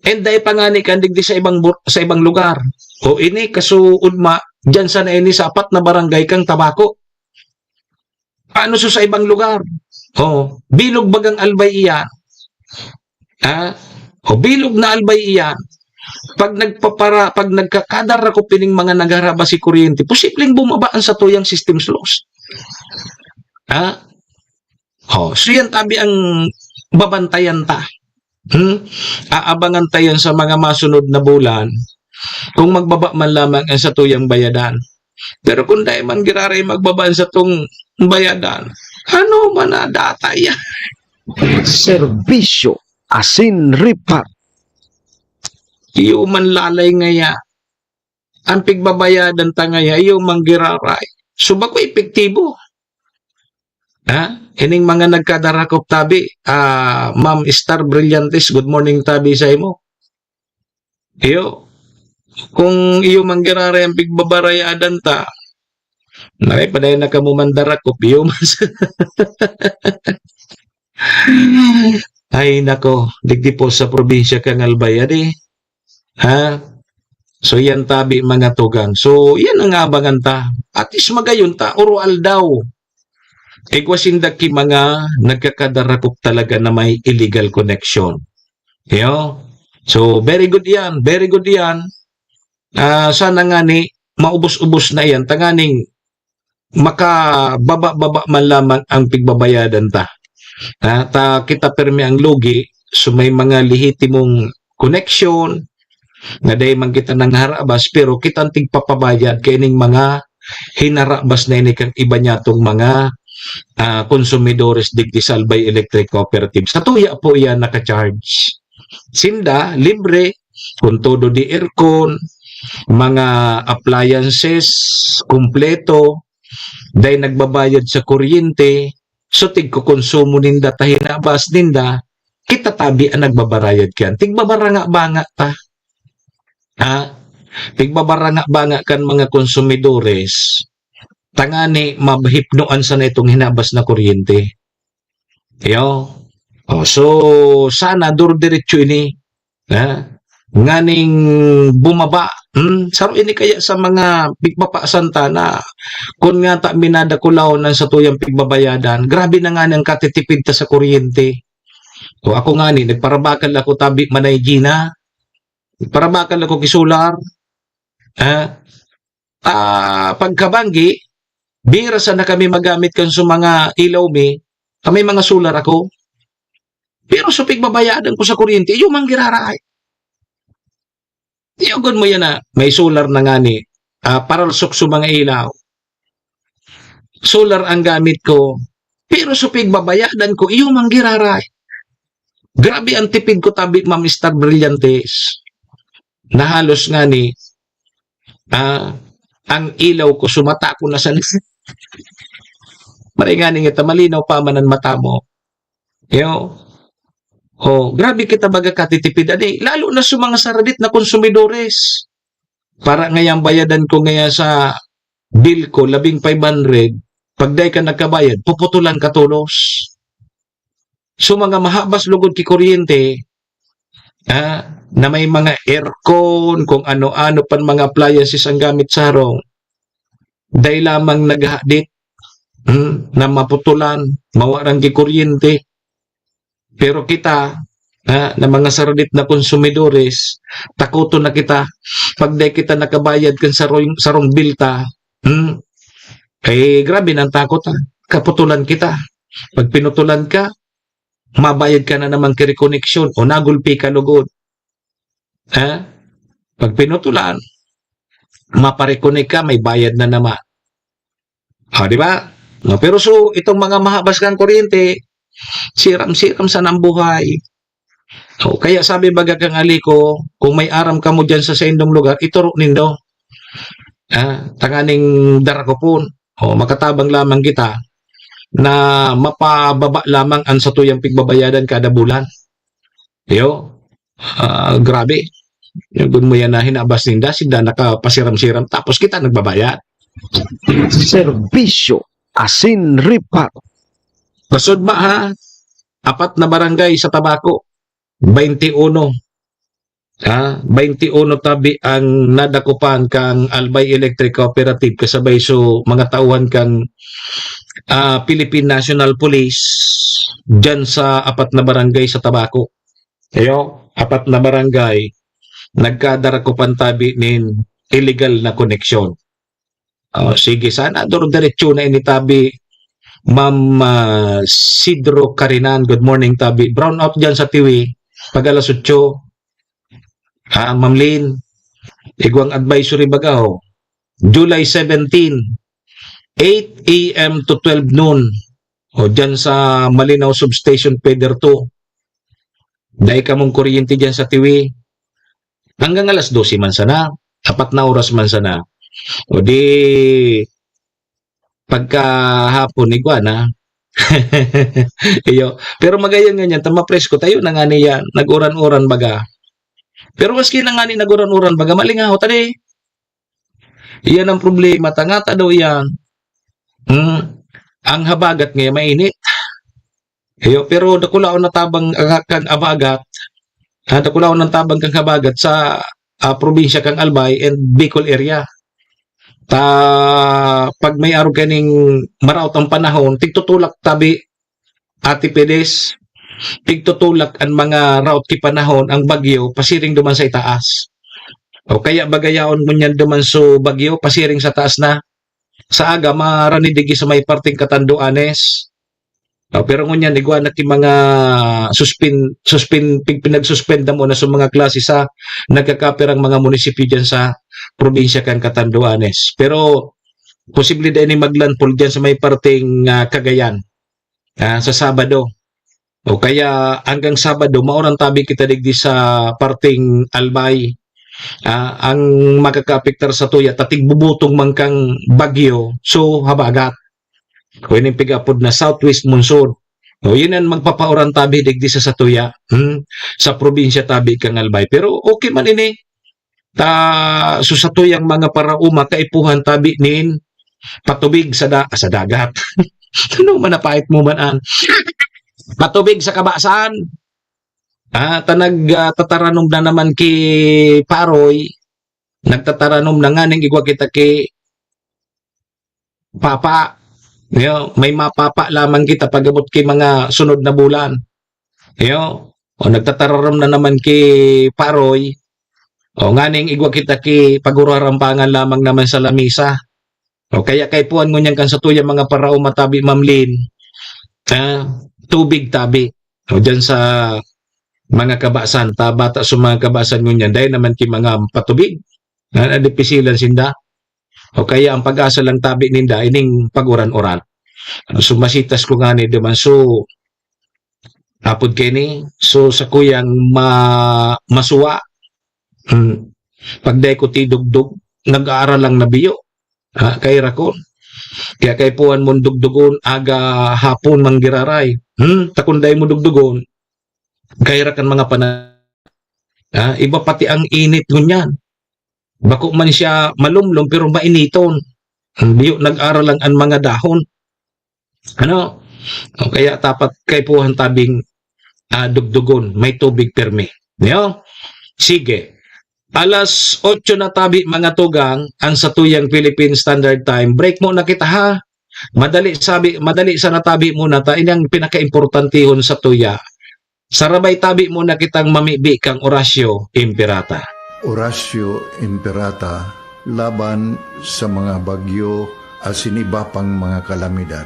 And dai pa ngani kan digdi sa ibang bur-, sa ibang lugar. O ini, kasuod ma, diyan sana ini sa apat na barangay kang Tabaco. Paano so sa ibang lugar? O, bilog bagang Albay iyan. Ha? O, bilog na Albay iyan. Pag nagpapara-, pag nagkakadarakop ining mga nagharabas ki kuryente, posibleng bumaba ang satuyang systems loss. Ha? O, so yan tabi ang babantayan ta. Hmm? Aabangan ta yan sa mga masunod na bulan kung magbaba man lamang ang satuyang bayadan. Pero kung dai man giraray magbaba an satong bayadan, ano man na data yan? Serbisyo asin ripat. Iyo man lalay ngaya. Ang pigbabayadan ta ngaya, iyo man giraray. So, bako epektibo. Ha? Ining mga nagkadarakop tabi, ah, Ma'am Star Brillantes, good morning tabi sa imo. Iyo, kung iyo man giraray ang pigbabarayadan ta, naray padayon na kamo mandarakop, iyo man. Ay, nako, digdi po sa probinsya kan Albay, adi. Ha? So, yan tabi, mga tugang. So, yan ang abangan ta. At least magayon ta, oro aldaw. Igwa sinda ki mga nagkakadarakop talaga na may illegal connection. Yo? So, very good yan. Very good yan. Ah, sana nga ni, maubos-ubos na yan. Tanganing makababa-baba man lamang ang pigbabayadan ta. Ha? Ta kita permi ang lugi, so may mga lehitimong connection, nga dai man kita nangharabas, pero kita ang tigpapabayad kaining mga hinarabas na ini kan iba niyatong mga, ah, konsumidores digdi sa Albay Electric Cooperative. Sa tuya po iyan naka-charge. Sinda, libre, kun todo di aircon, mga appliances, kumpleto, dai nagbabayad sa kuryente, so tigkokonsumo ninda ta hinabas ninda, kita tabi ang nagbabarayad kan. Tigbabaranga-banga ta. Ha? Tigbabaranga-banga kan mga konsumidores, tangani mabhipnoan sana itong hinabas na kuryente. Yo. Oh, so, sana duro-diretso ini. Ha? Nganing bumaba. Hmm? Saro ini kaya sa mga pigpapaasan ta na kun nga ta minadakulahon ang satuyang pigbabayadan, grabe na nga ang katitipid ta sa kuryente. O ako nga ni, nagparabakal ako tabi manay Gina. Nagparabakal ako ki solar. Ha? Ah, pagkabanggi, bira sana kami magamit kan sa mga ilaw mi, kami mga solar ako. Pero sa pigbabayadan ko sa kuryente, iyo man giraray. Tiyogon mo yan na may solar na nga ni, ah, paralsok sa mga ilaw. Solar ang gamit ko, pero sa pigbabayadan ko, iyo man giraray. Grabe ang tipid ko tabi, Ma'am Star Brillantes. Na halos nga ni, ah, ang ilaw ko, sumata ko na sa Maray nga ni ngita, malinaw pa man ang mata mo. Yo. Oh, grabe kita baga katitipid, ani. Lalo na sa mga saradit na konsumidores. Para ngayang bayadan ko ngaya sa bill ko, labing five hundred, pag dai ka nagkabayad, puputulan ka tolos. So, mga mahabas lugod ki kuryente, ah, na may mga aircon, kung ano-ano pan mga appliances ang gamit sa harong, dai lamang naghahadit, hmm, na maputulan, mawaran ki kuryente. Pero kita, ah, na mga saradit na konsumidores, takoton na kita. Pag dai kita nakabayad kan sarong, sarong bill ta, hmm, eh, grabe na ang takot, ah. Kaputulan kita. Pag pinutulan ka, mabayad ka na naman ki rekoneksyon o nagulpi ka lugod. Ha? Pag pinutulan, maparekonek ka, may bayad na naman. O, di ba? No, pero so, itong mga mahabas kang kuryente, siram-siram sa nang buhay. O, kaya sabi baga kang ali ko, kung may aram kamo dyan sa saindong lugar, ituro nindo. Ah, tanganing darakopon. O, makatabang lamang kita na mapababa lamang ang satuyang pigbabayadan kada bulan. Yo, ah, grabe. Yung gun mo yan na hinabas ninda, sinda nakapasiram-siram, tapos kita nagbabayad. Serbisyo asin ripat. Basod ba ha? Apat na barangay sa Tabaco, twenty-one. Ha? Twenty-one tabi ang nadakupan kang Albay Electric Cooperative kasabay so mga tauhan kang, ah, Philippine National Police dyan sa apat na barangay sa Tabaco. Ayo, apat na barangay nagkadarakupan tabi nin illegal na koneksyon. Oh, sige, sana duro-diretso na ini tabi, Ma'am, ah, Sidro Carinan. Good morning, tabi. Brown out dyan sa Tiwi, pag alas otso. Ah, Ma'am Lynn, igwang advisory baga, oh. July seventeen, eight a m to twelve noon. O dyan sa Malinaw Substation, Feeder two. Dai kamong kuryente dyan sa Tiwi. Hanggang alas dose man sana, apat na oras man sana. O di, pagkahapon, igwa na. Iyo. Pero magayon ngunyan, ta mapresko tayo na nga niya, nag-uran-uran baga. Pero maski na nga ni nag-uran-uran baga, malingaw ta di. Iyan ang problema, ta ngata daw iyan. Hmm. Ang habagat ngayon, mainit. Iyo, pero dakulaon na tabang ang, kang habagat. Ah, dakulaon ang tabang kang habagat sa, ah, probinsya kang Albay and Bicol area. Ta, pag may arog kaning maraot ang panahon, tigtutulak tabi, Ate Pides, tigtutulak an mga raot ki panahon ang bagyo pasiring duman sa itaas. O kaya bagayaon mo niyan duman so bagyo, pasiring sa taas na. Sa aga, marani digi sa may parteng Catanduanes. O, pero ngunyan, igwa na ki mga suspin-, suspin-, pig-, pinagsuspend na muna sa mga klase sa nagkakapirang mga munisipyo dyan sa probinsya kan Catanduanes. Pero posible din ni maglandfall dyan sa may parteng, ah, Cagayan, ah, sa Sabado. O kaya hanggang Sabado, maoran tabi kita digdi sa parteng Albay. Ah, ang makakaapektar sa tuya, ta tigbubutong man kang bagyo, so habagat. O yun yung pig-apod na southwest monsoon. O yun ang magpapauran tabi digdi sa satuya, hmm, sa probinsya tabi kang Albay. Pero okay man ini, ta, so satuyang mga paraoma, kaipuhan tabi nin patubig sa da-, sa dagat. Ano man napait mo man an patubig sa kabasan? Ah, ta nag, ah, tataranom na naman ki Paroy, nagtataranom na nganing igwa kita ki Papa. Yo, may mapapa lamang kita pag-abot ki mga sunod na bulan. Yo, o nagtataranom na naman ki Paroy. O nganing igwa kita ki pagurarampangan lamang naman sa lamisa. O kaya kaipuhan ngunyan kan satuyang mga paraoma tabi, Ma'am Lynn, ah, tubig tabi. O dyan sa mga kabasan, ta bata sa mga kabasan ngunyan, dahil naman ki mga patubig, na nadipisilan sinda. O kaya ang pag-asa lang tabi ninda, ining pag-uran-uran. So, masitas ko ngani duman. So, apod kaini, so, sakuyang ma-, masuwa, hmm, pag dai ko tidugdog, nag-aaral lang na biyo. Ha, kay rakon. Kaya kaipuhan mong dugdugon, aga, hapon, manggiraray. Hmm, ta kun dai mo dugdugon, kay rakan mga pana-, ha, iba pati ang init ngunyan. Bako man siya malumlom, pero mainiton. Ang biyo, nag-aral lang ang mga dahon. Ano? O kaya dapat kaipuhan tabing, ah, dugdugon, may tubig pirmi. Niyo? Sige. Alas otso na tabi, mga tugang, ang satuyang Philippine Standard Time. Break muna kita, ha? Madali sabi, madali sana tabi muna ta, ini ang pinakaimportantehon sa tuya. Sarabay tabi muna kitang mamibi kang Orasyo Imperata. Orasyo Imperata laban sa mga bagyo asin iba pang mga kalamidad.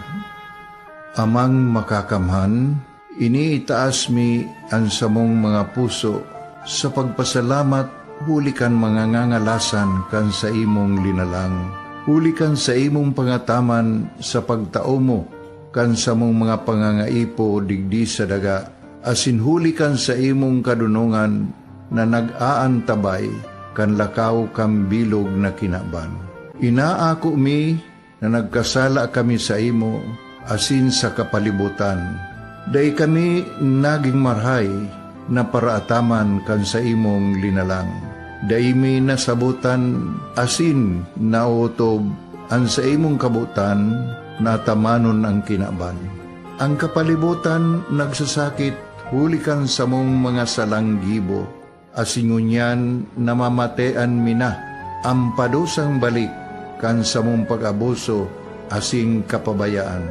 Amang Makakamhan, iniitaas mi an samong mga puso sa pagpasalamat huli kan mga ngangalasan kan saimong linalang, huli kan saimong pangataman sa pagtao mo kan samong mga pangangaipo digdi sa daga, asin huli kan saimong kadonongan na nag-aantabay kan lakaw kan bilog na kinaban. Inaako mi na nagkasala kami saimo asin sa kapalibotan. Dai kami nagin marahay na paraataman kan saimong linalang. Dai mi nasabotan asin naotob an saimong kabotan na atamanon an kinaban. An kapalibotan nagsasakit huli kan samong mga salang gibo, asin ngunyan namamatean mi na an padusang balik kan samong pag-abuso asin kapabayaan.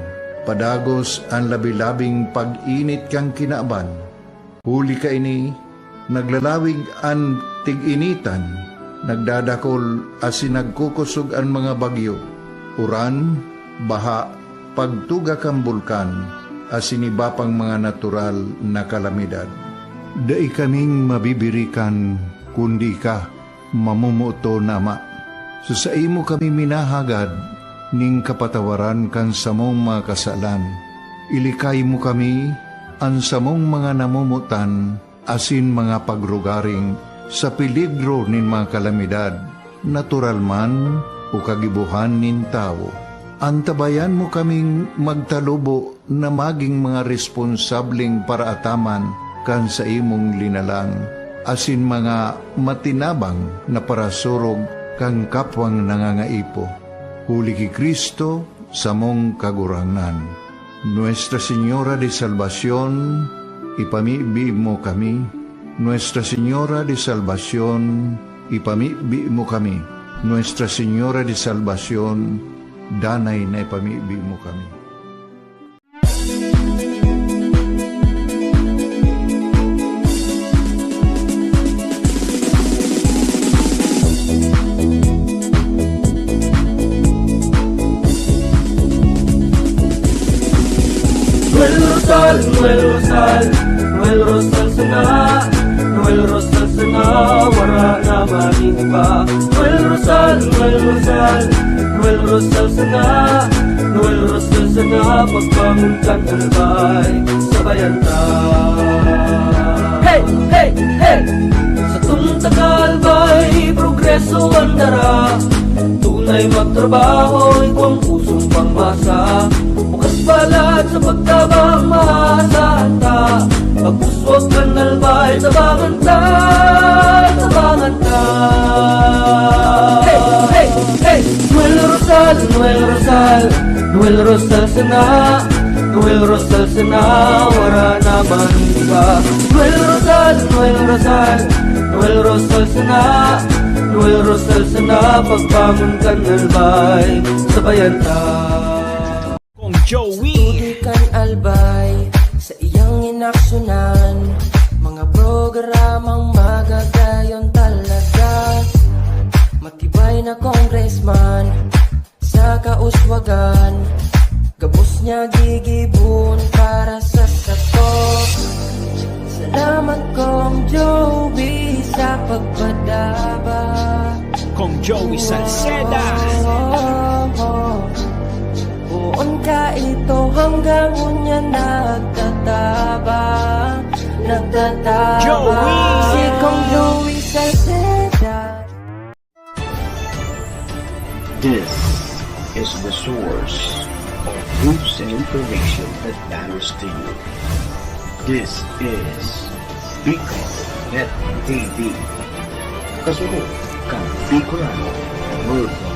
Padagos an labi-labing pag-init kan kinaban. Huli kaini, naglalawig an tig-initan, nagdadakol asin nagkukosog an mga bagyo, uran, baha, pagtuga kan bulkan, asin iba pang mga natural na kalamidad. Dai kaming mabibirikan, kundi ika, mamomoton na Ama. Sa saimo kami minahagad ning kapatawaran kan samong mga kasalan. Ilikay mo kami, an samong mga namomotan, asin mga pagrugaring sa peligro nin mga kalamidad, natural man o kagibohan nin tawo. Antabayan mo kaming magtalubo na magin mga responsableng paraataman kan saimong linalang, asin mga matinabang na parasurog kan kapwang nangangaipo. Huli ki Cristo, samong Kagurangnan. Nuestra Señora de Salvacion, ipamibi mo kami. Nuestra Señora de Salvacion, ipamibi mo kami. Nuestra Señora de Salvacion, danay na ipamibi mo kami. Noel Rosal, Noel Rosal, Noel Rosal sana. Noel Rosal sana, wara na man iba. Noel Rosal, Noel Rosal, Noel Rosal sana. Noel Rosal sana, pagbangon kan albay, sabayan ta. Hey, hey, hey! Satong taga Albay, progreso an dara. Tunay magtrabaho, igwang pusong pangmasa. Bukas balat sa pagtabang, maasahan ta. Pagpuswag kan Albay, tabangan ta, tabangan ta. Hey, hey, hey! Noel Rosal, Noel Rosal, Noel Rosal sana. Noel Rosal sana, wara na man iba. Noel Rosal, Noel Rosal, Noel Rosal sana. Noel Rosal sana, pagbangon kan Albay, sabayan ta. Kong Joey. Tubig kan Albay, sa iyang inaksyonan. Mga programang magagayon talaga. Matibay na congressman, sa kauswagan, gabos niya gigibon para sa sato. Salamat, Kong Joey, sa pagpadaba. Kong Joey Salceda. Poon ka ito hanggang unya nagtatabang, nagtatabang. Joey! Si Kong Joey Salceda. This is the source of news and information that matters to you. This is Bicol Net T V. Kasunod kan Bicolano Worldwide.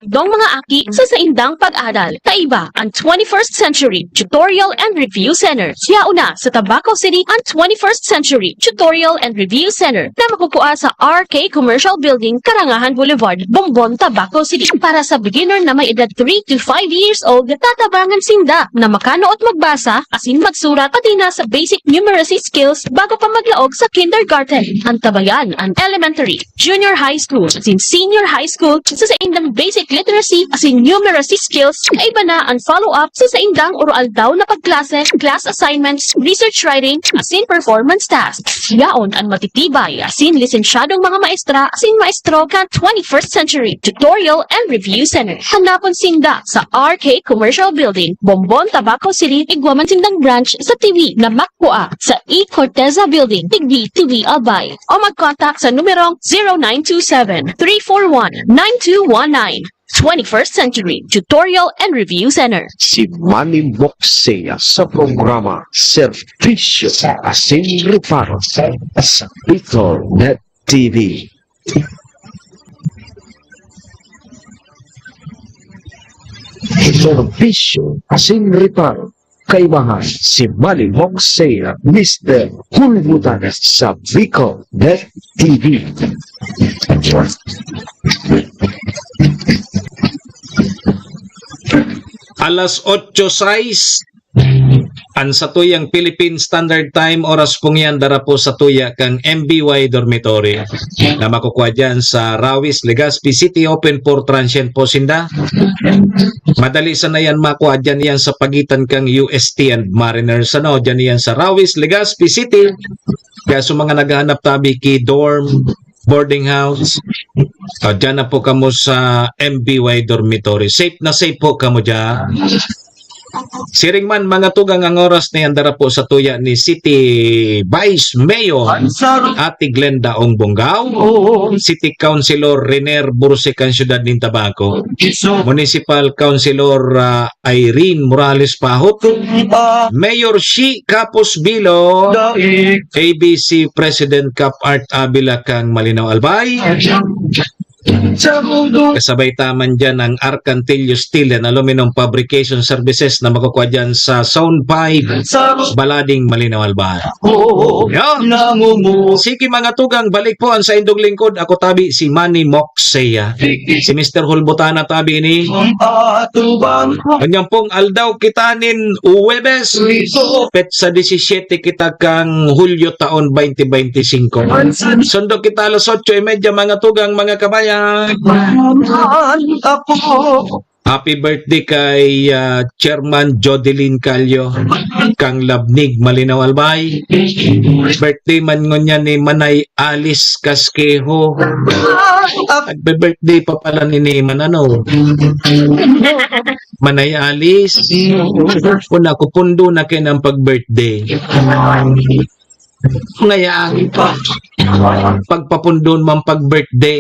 Dong mga aki, sa saindang pag-adal, kaiba an twenty-first Century Tutorial and Review Center. Yaon na sa Tabaco City an twenty-first Century Tutorial and Review Center na makukua sa R K Commercial Building, Karangahan Boulevard, Bombon, Tabaco City. Para sa beginner na may edad three to five years old, tatabangan sinda na makano at magbasa, asin magsurat, pati na sa basic numeracy skills bago pa maglaog sa kindergarten. Antabayan an elementary, junior high school, asin senior high school sa saindang basic literacy asin numeracy skills. Kaiba na an follow-up sa saindang oro-aldaw na pagklase, class assignments, research writing, asin performance tasks. Yaon an matitibay asin lisensyadong mga maestra asin maestro kan twenty-first Century Tutorial and Review Center. Hanapon sinda sa R K Commercial Building, Bombon, Tabaco City, igwa man sindang branch sa T V na makua sa E Corteza Building, Tigbi, Tigbi, Albay. O mag-contact sa numerong zero nine two seven, three four one, nine two one nine. Twenty-first Century Tutorial and Review Center. Si Manny Moxea sa programa Serbisyo asin Reparo sa Bicol Net T V. Serbisyo asin Reparo. Kaibahan si Manny Moxea, Mister Hulbutanas sa Bicol Net T V. Alas otso sais. Ang satuyang Philippine Standard Time, oras pong yan, dara po sa tuya kang M B Y Dormitory na makukuha dyan sa Rawis, Legazpi City. Open for transient po sinda. Madali sana yan makuha dyan yan sa pagitan kang U S T and Mariners. Ano, dyan yan sa Rawis, Legazpi City. Kaya sa mga naghahanap tabi ki dorm, boarding house, ah, dyan na po kamo sa M B Y Dormitory. Safe na safe po kamo dyan. Siring man, mga tugang, ang oras na yan, dara po sa tuya ni City Vice Mayor Ate Glenda Ong Bongao, City Councilor Renier Bursik ang siyudad nin Tabaco, Municipal Councilor, ah, Irene Morales Pahot, Mayor Shi Kapos Bilo, A B C President Kap Art Avila kang Malinao Albay. Kasabay ta man dyan ang Arcantillo Steel and Aluminum Fabrication Services na makukuha dyan sa Zone five, Balading, Malinao Albay. Yan. Sige, mga tugang, balik po ang saindong lingkod. Ako tabi, si Manny Moxeya. Si Mister Hulbutana tabi ini. Kanyang pong aldaw kita nin Huwebes, petsa disisiete kita kang Hulyo taon twenty twenty-five. Sundo kita alas otso y media, mga tugang, mga kabayan. Happy birthday kay, ah, Chairman Jodeline Calio, kang Labnig, Malinao Albay. Birthday man ngunyan ni Manay Alice Casquejo. Nagbe-birthday pa pala ni, ni Manano. Manay Alice. Una, kupundo na kayo ng pag-birthday. Ngayaan pa. Pagpapundon man pag-birthday.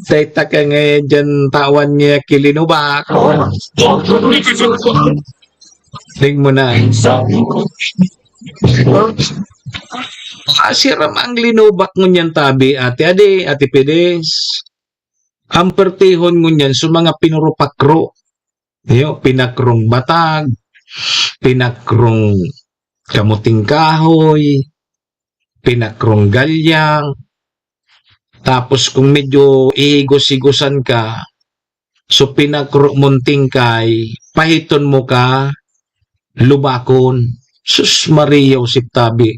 Tay taka ngayon dyan, tawan niya kilinubak. Ling mo na. Asiram ang linubak ngunyan tabi, ate adi, ate pides. Ang pertihon ngunyan sa mga pinurupakro. Yo, pinakrong batag, pinakrong kamuting kahoy, pinakrong galyang. Tapos kung medyo ihigos-higosan ka, so pinakro mong tingkay, pahiton mo ka, lubakon. Sus Maria, Josep tabi,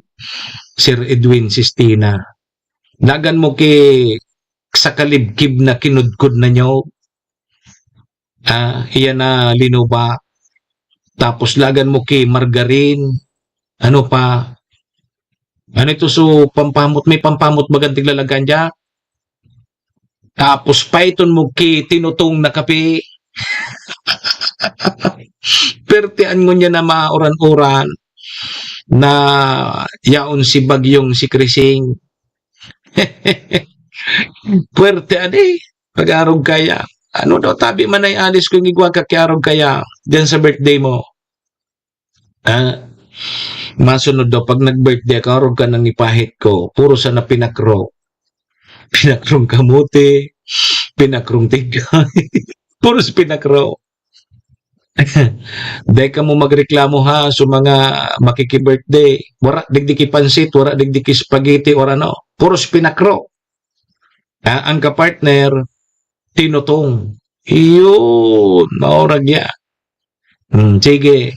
Sir Edwin Sistina. Lagan mo ki sa kalibkib na kinudkod na nyo. Ah, iyan na linuba. Tapos lagan mo ki margarine. Ano pa? Ano ito so pampamot? May pampamot bagang tiglalagan dyan? Tapos paiton mo ki tinutong na kape. Pertian ngunyan na mauran-uran na yaon si bagyong si Krising. Puwerte ani, pag-arog kaya. Ano daw tabi man ay alis kung igwa ka kiarog kaya diyan sa birthday mo? Ah, masunod daw, pag nag-birthday ka, arog ka nang ipahit ko. Puro sana pinakro. Pinakrong kamote, pinakrong tigay. Puro sa pinakro. Dai kamo magreklamo ha, sa mga makiki-birthday. Wara digdi ki pansit, wara digdi ki spaghetti, or ano. Puro sa pinakro. Ah, ang kapartner, tinutong. Iyon, maurag ya. Hmm, sige.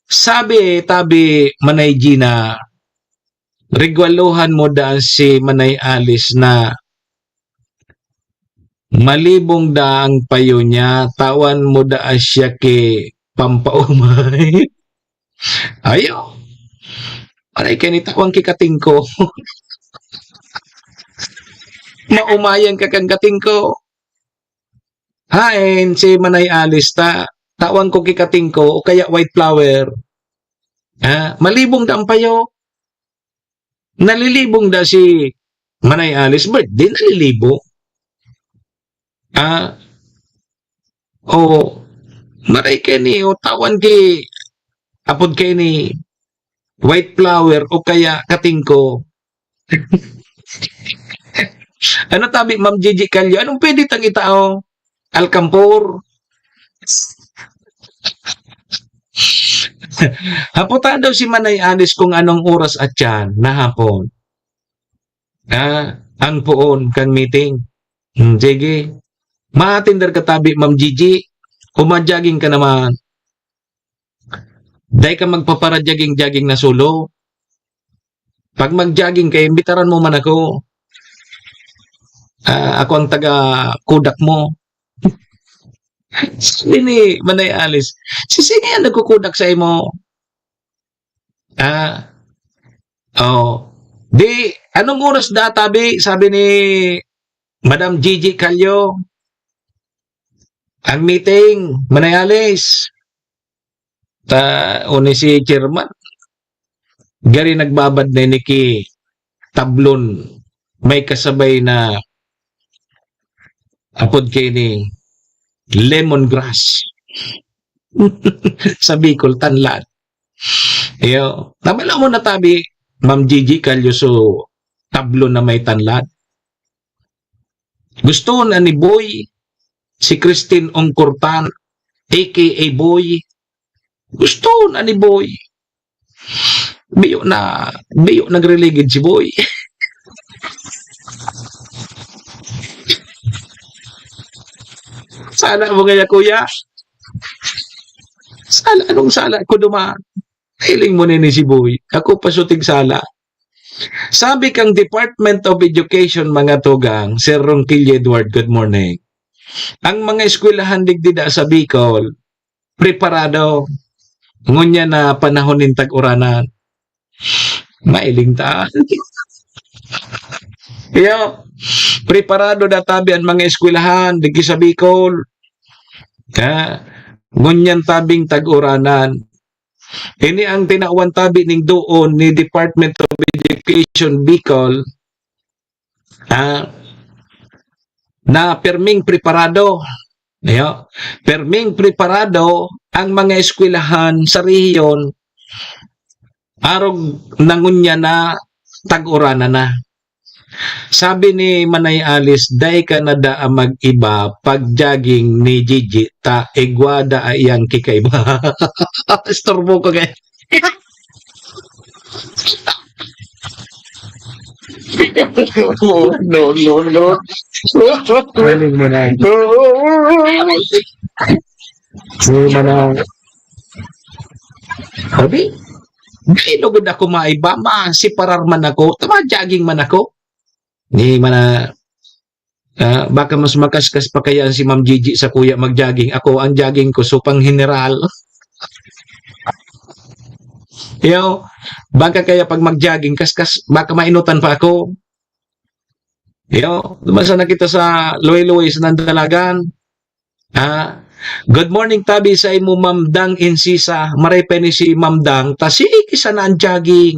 Sabi, tabi, Manay Gina, regwaluhan mo daan si Manay Alice na malibong da ang payo niya, tawan mo daan siya ki pampaumay. Ayo. Aray, kaya ni tawan ki katingko. Maumayan ka kang katingko. Haen si Manay Alice ta, tawan ko ki katingko o kaya white flower. Ha? Malibong da ang payo. Nalilibong da si Manay Alice, birthday, nalilibong. Ah, o, maray kayo ni, o tawan ki, apod kayo ni white flower o kaya katingko. Ano tabi, Ma'am Gigi Calio? Anong pwede tang itao? Alcampor? Haputan daw si Manay Alice kung anong oras at yan, na hapon. Ah, ang poon kang meeting. Hmm, sige. Maatender ka tabi, Ma'am Gigi. O ma-jogging ka naman. Dai ka magpapara-jogging-jogging na solo. Pag mag-jogging ka, imbitaran mo man ako. Ah, ako ang taga Kodak mo. Sabi ni Manay Alice, "Si Singay ang nagkukudak sa imo." Ah, oh. "Di, anong oras da, tabi?" Sabi ni Madam Gigi Callo. "Ang meeting, Manay Alice." Ta, o ni si chairman, gari nagbabad na ini ki tablon, may kasabay na apod kay ni lemongrass. Sa Bicol, tanlad. Iyo, nabala mo na tabi, Ma'am Gigi Callo, so tablon na may tanlad. Gusto na ni Boy, si Christine Ongkortan, A K A Boy. Gusto na ni Boy. Biyo na, biyo nagriligid si Boy. Sala mo kaya, kuya? Sala, anong sala ko duman? Hiling mo na ni si Boy. Ako pa sutig sala. Sabi kang Department of Education, mga tugang, Sir Ronquillo Edward, good morning. Ang mga eskwelahan digdi da sa Bicol, preparado. Ngunyan na panahon nin tag-uranan. Mailing ta. Iyo, preparado na tabi ang mga eskwelahan digdi sa Bicol. Ha? Ngunyan tabing tag-uranan. Ini ang tinawan tabi ning doon ni Department of Education Bicol, ah, na perming preparado. Ayo, perming preparado ang mga eskwelahan sa rehiyon arog na ngunyan na tag-uranan na. Sabi ni Manay Alice, "Dai ka na daa mag-iba pag-jogging ni Gigi, ta igwa daa iyang kikaiba." Istorbo ko kaya. No, no, no. Maling mo na. Si Manang, sabi, "Dai lugod ako maiba, ma, si parar man ako, tama, jogging man ako." Ni mana, ah, baka mas makaskas pa kaya si Ma'am Gigi sa kuya mag-jogging. Ako, ang jogging ko, so pang general. Yo, baka kaya pag mag-jogging, kaskas, baka mainutan pa ako. Yo, duman sana kita sa luwi-luwi sa Nandalagan. Ah, good morning, tabi sa imo, Ma'am Dang Insisa. Maray pa ni si Ma'am Dang. Ta sige sana ang jogging.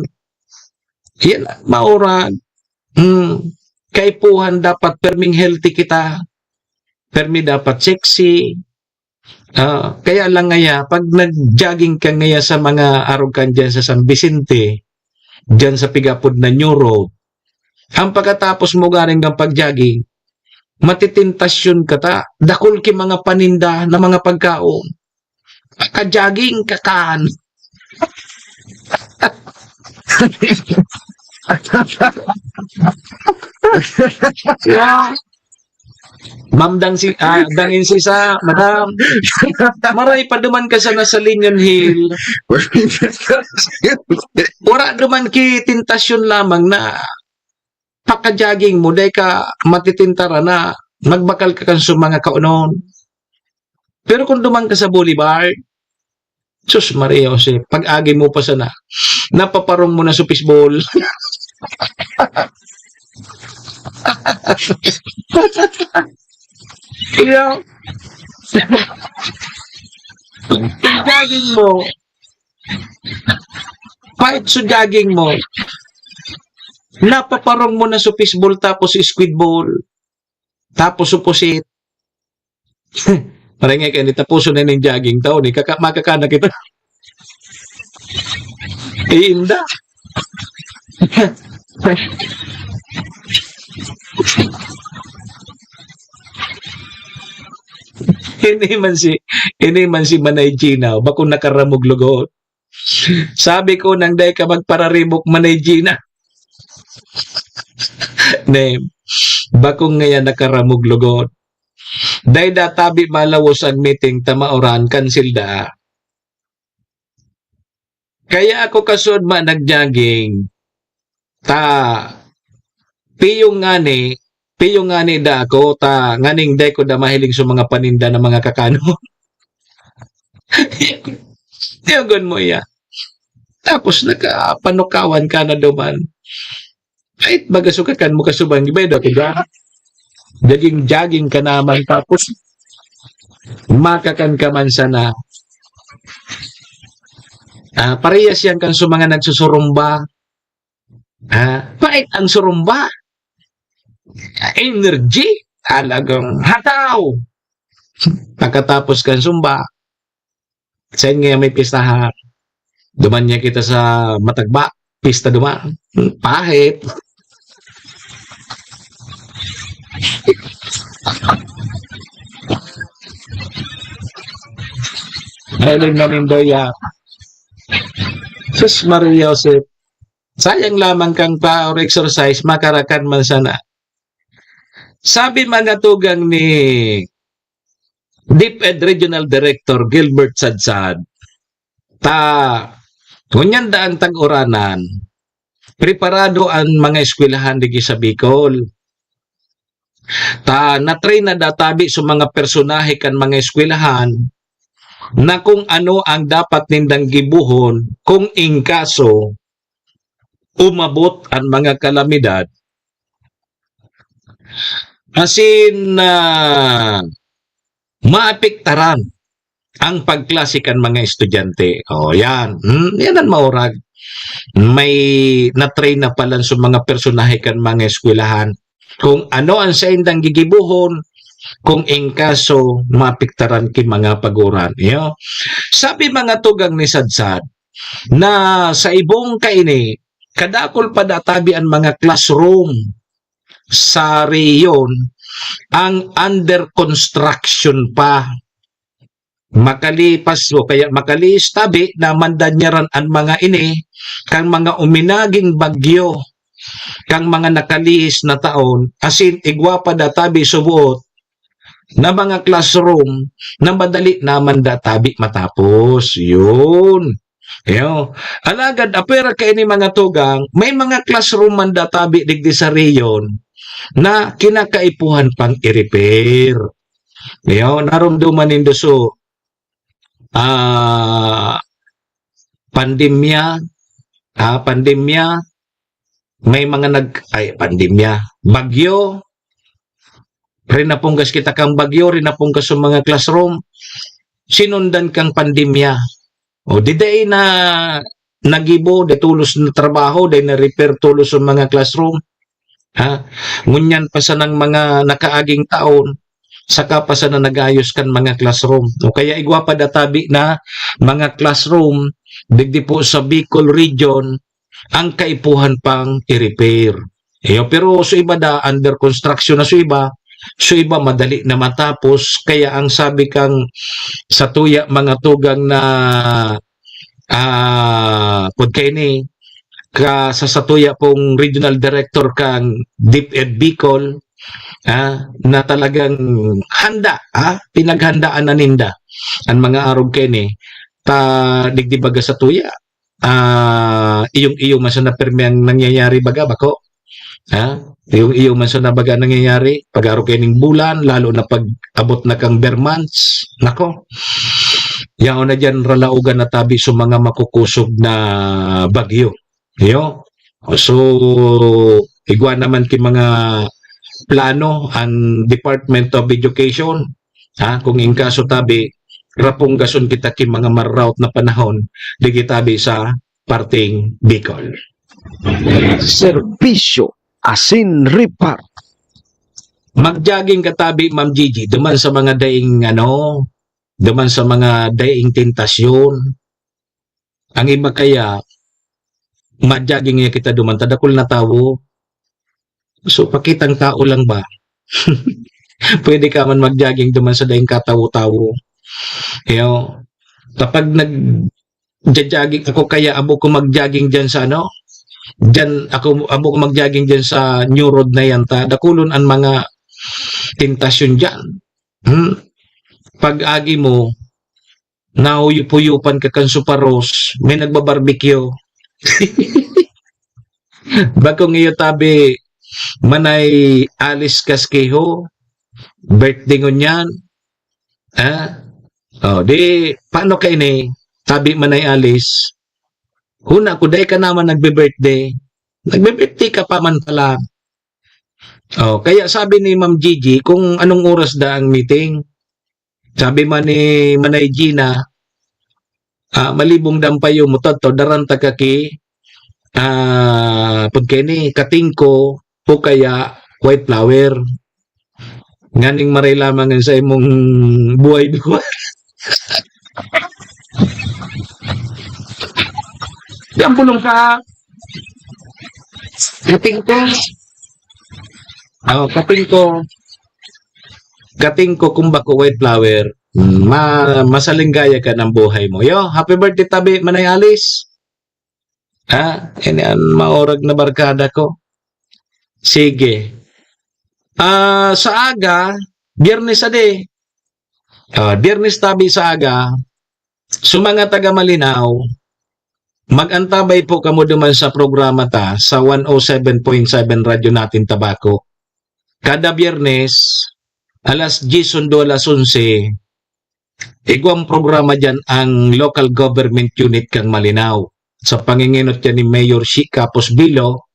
Yan, maurag. Hmm. Kaipuhan dapat perming healthy kita. Permi dapat sexy. Ah, kaya lang ngaya, pag nag-jogging ka ngaya sa mga arogan dyan sa San Vicente, dyan sa pigapod na New Road, ang pagkatapos mo garing ng pag-jogging, matitintasyon ka ta. Dakul ki mga paninda na mga pagkaon. Pagka-jogging ka kan. Yeah. Ma'am Dang si, ah, Dang Insisa, madam. Maray pa duman ka sana sa Linyon Hill. Wala duman ki tentasyon lamang na pagka-jogging mo, dai ka matitintara na magbakal ka kan sa mga kaonon. Pero kung duman ka sa Boulevard, sus, Maria Jose, pag-agi mo pa sana, napaparong mo na sa fishball. Iyo. Pag-jogging mo, pahit sa jogging mo, napaparong mo na sa fishball tapos squid ball, tapos supusit. Parang nga kayo, tapuso na yung jogging tao, ni kaka, makakana kita. Iinda. Ini man si, ini man si Manay Gina, bako nakaramog lugod. Sabi ko, nang dai ka magpararibok, Manay Gina. Ne, Bakong ngayan nakaramog lugod. Dai da tabi malawos ang meeting ta maoran, kansil da. Kaya ako kasud ma nag-jogging, ta piyong ngani, piyong ngani da ako, ta nganing dai ko da mahiling sa mga paninda na mga kakanon. Tiyagon mo iya. Tapos nakapanukawan ka na duman. Ay, baga sukakan mo kasubang iba, iba ko da. Jogging-jogging ka naman, tapos makakan ka man sana. Ah, parehas yan kan sa mga nagsusurumba. Ah, pait ang surumba. Energy, talagang hataw. Pagkatapos kan sumba, sain nga may pistahan. Duman niya kita sa Matagba, pista duman. Pahit. Mahiling na nindoya. Sus Maria Joseph. Sayang lamang kang power exercise, makarakan man sana. Sabi mga tugang ni DepEd Regional Director Gilbert Sadsad, ta, ngunyan daang tag-uranan, preparado an mga eskwelahan digdi sa Bicol. Ta, na-train na da tabi sa mga personahe kan mga eskwelahan na kung ano ang dapat nindang gibohon kung in kaso umabot an mga kalamidad. Asin, ah, maapektaran ang pagklase kan mga estudyante. O, yan. Hmm, yan ang maurag. May na-train na palan sa mga personahe kan mga eskwelahan. Kung ano ang saindang gigibohon, kung in kaso, maapektaran ki mga paguran. Iyo. Sabi mga tugang ni Sadsad, na sa ibong kaini, kadakol pa da tabi an mga classroom sa rehiyon ang under construction pa. Makalipas o kaya makalihis tabi na mandanyaran an mga ini kan mga uminaging bagyo kan mga nakalihis na taon, asin igwa pa da tabi suboot na mga classroom na madali naman da tabi matapos. Yun. Iyo. Alagad apwera kaini mga tugang, may mga classroom man da tabi digdi sa rehiyon na kinakaipuhan pang i-repair. Iyo, narumduman nindo so, ah, pandemya, ah, pandemya, may mga nag-, ay, pandemya, bagyo, rinapunggas kita kang bagyo, rinapunggas sa mga classroom, sinundan kang pandemya. O, di dai na nagibo, di tolos na trabaho, dai na repair tolos sa mga classroom. Ha? Ngunyan pa sanang mga nakaaging taon, saka pa sana nagayos kan mga classroom. O kaya igwa pa da tabi na mga classroom, digdi po sa Bicol region, ang kaipuhan pang i-repair. Iyo, pero so iba da under construction na so iba, so iba madali na matapos. Kaya ang sabi kang sa tuya mga tugang na, ah, pud kaini, ka, sa, sa tuya pong regional director kang DepEd Bicol, ah, na talagang handa, ah, pinaghandaan na ninda ang mga arog kaini, ta digdi baga sa tuya. Ah, iyong-iyo man sana pirmi ang nangyayari baga, bako? Ha? Iyong-iyo man sana baga nangyayari, pag-arog kaining bulan, lalo na pag abot na kang ber months, nako, yaon na diyan ralaogan na tabi sa mga makukusog na bagyo. Iyo. So, igwa naman ki mga plano ang Department of Education, ha, kung in kaso tabi, rapunggason kita ki mga mararaot na panahon, digdi tabi sa parteng Bicol. Serbisyo asin report. Mag-jogging ka tabi, Ma'am Gigi, duman sa mga daing, ano, duman sa mga daing tentasyon. Ang iba kaya, ma-jogging niya kita duman, ta dakul na tawo. So, pakitang tao lang ba? Pwede ka man mag-jogging duman sa daing katawo-tawo. Iyo. Kapag nag-jogging ako, kaya abo ko mag-jogging diyan sa ano, Diyan ako, amo ko mag-jogging diyan sa new road na yan, ta dakulon an mga tentasyon diyan. Hmm? Pag-agi mo, nahuyop-huyopan ka kan suparos, may nagba-barbecue. Bakong iyo tabi, Manay Alice Casquejo, birthday ngunyan. Ha? Oh, di, paano ka ini? Tabi, Manay Alice, huna ko, dai ka naman nagbe-birthday. Nagbe-birthday ka pa man pala. Oh, kaya sabi ni Ma'am Gigi, kung anong oras da ang meeting. Sabi man ni Manay Gina, ah, malibong dampayo mo tadto, daran ta ka ki, ah, pagkaini, katingko, o kaya white flower. Nganing maray lamang ang sa imong buhay duwa. Yan, bulong ka. Katingko. Oh, katingko. Katingko, kung bako white flower, ma-, masalinggaya ka ng buhay mo. Yo, happy birthday, tabi, Manay Alice. Ha? Ini an maorag na barkada ko. Sige. Ah, sa aga, Biyernes adi. Ah, Biyernes tabi sa aga, sa mga taga Malinao, mag-antabay po kamo duman sa programa ta sa one oh seven point seven Radyo Natin Tabaco. Kada Biyernes, alas diyes sundo alas onse, igwang programa diyan ang local government unit kan Malinao. Sa pangingenot diyan ni Mayor Shi Capos Bilo,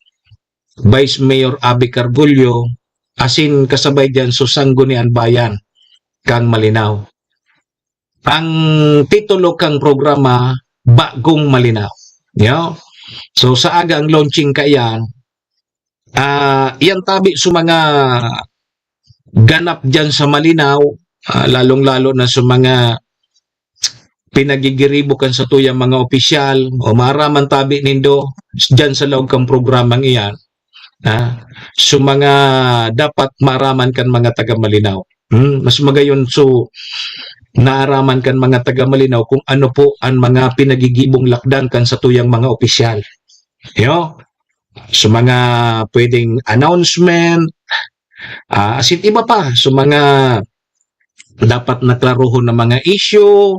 Vice Mayor Abby Cargullo, asin kasabay diyan so Sangguniang Bayan kan Malinao. Ang titulo kang programa, Bagong Malinao. Yo? So, sa aga ang launching kaiyan, ah, yan tabi sa mga ganap diyan sa Malinao, ah, lalong-lalo na sa mga pinagigiribo kan satuyang mga opisyal, o maaraman tabi nindo diyan sa laog kan programang iyan, ha? So, mga dapat maaraman kan mga taga Malinao. Hmm, mas magayon so naaraman kan mga taga Malinao kung ano po ang mga pinagigibong lakdan kan satuyang mga opisyal. Yo? So, mga pwedeng announcement, ah, asin iba pa. So, mga dapat na klarohon na mga issue,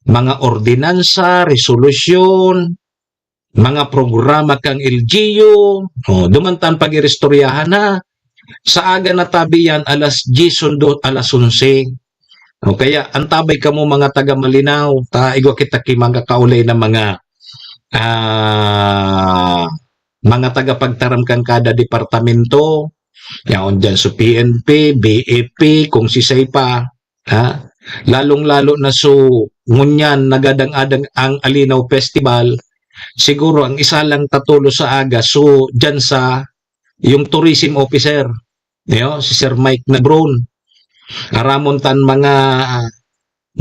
mga ordinansa, resolusyon, mga programa kang L G U, o, duman ta an pag-iristoryahan, ha. Sa aga na tabi yan, alas diyes sundo alas onse. O, kaya antabay kamo, mga taga Malinao, ta igwa kita ki mga kaulay na mga, ah, mga tagapagtaram kan kada departamento, yaon diyan sa P N P, B F P, kung sisay pa, ha? Lalong-lalo na so, ngunyan nagadang-adang ang Alinaw Festival, siguro ang isa lang tatulo sa aga, so, diyan sa, yung tourism officer, yo, si Sir Mike Nabron. Aramon tan mga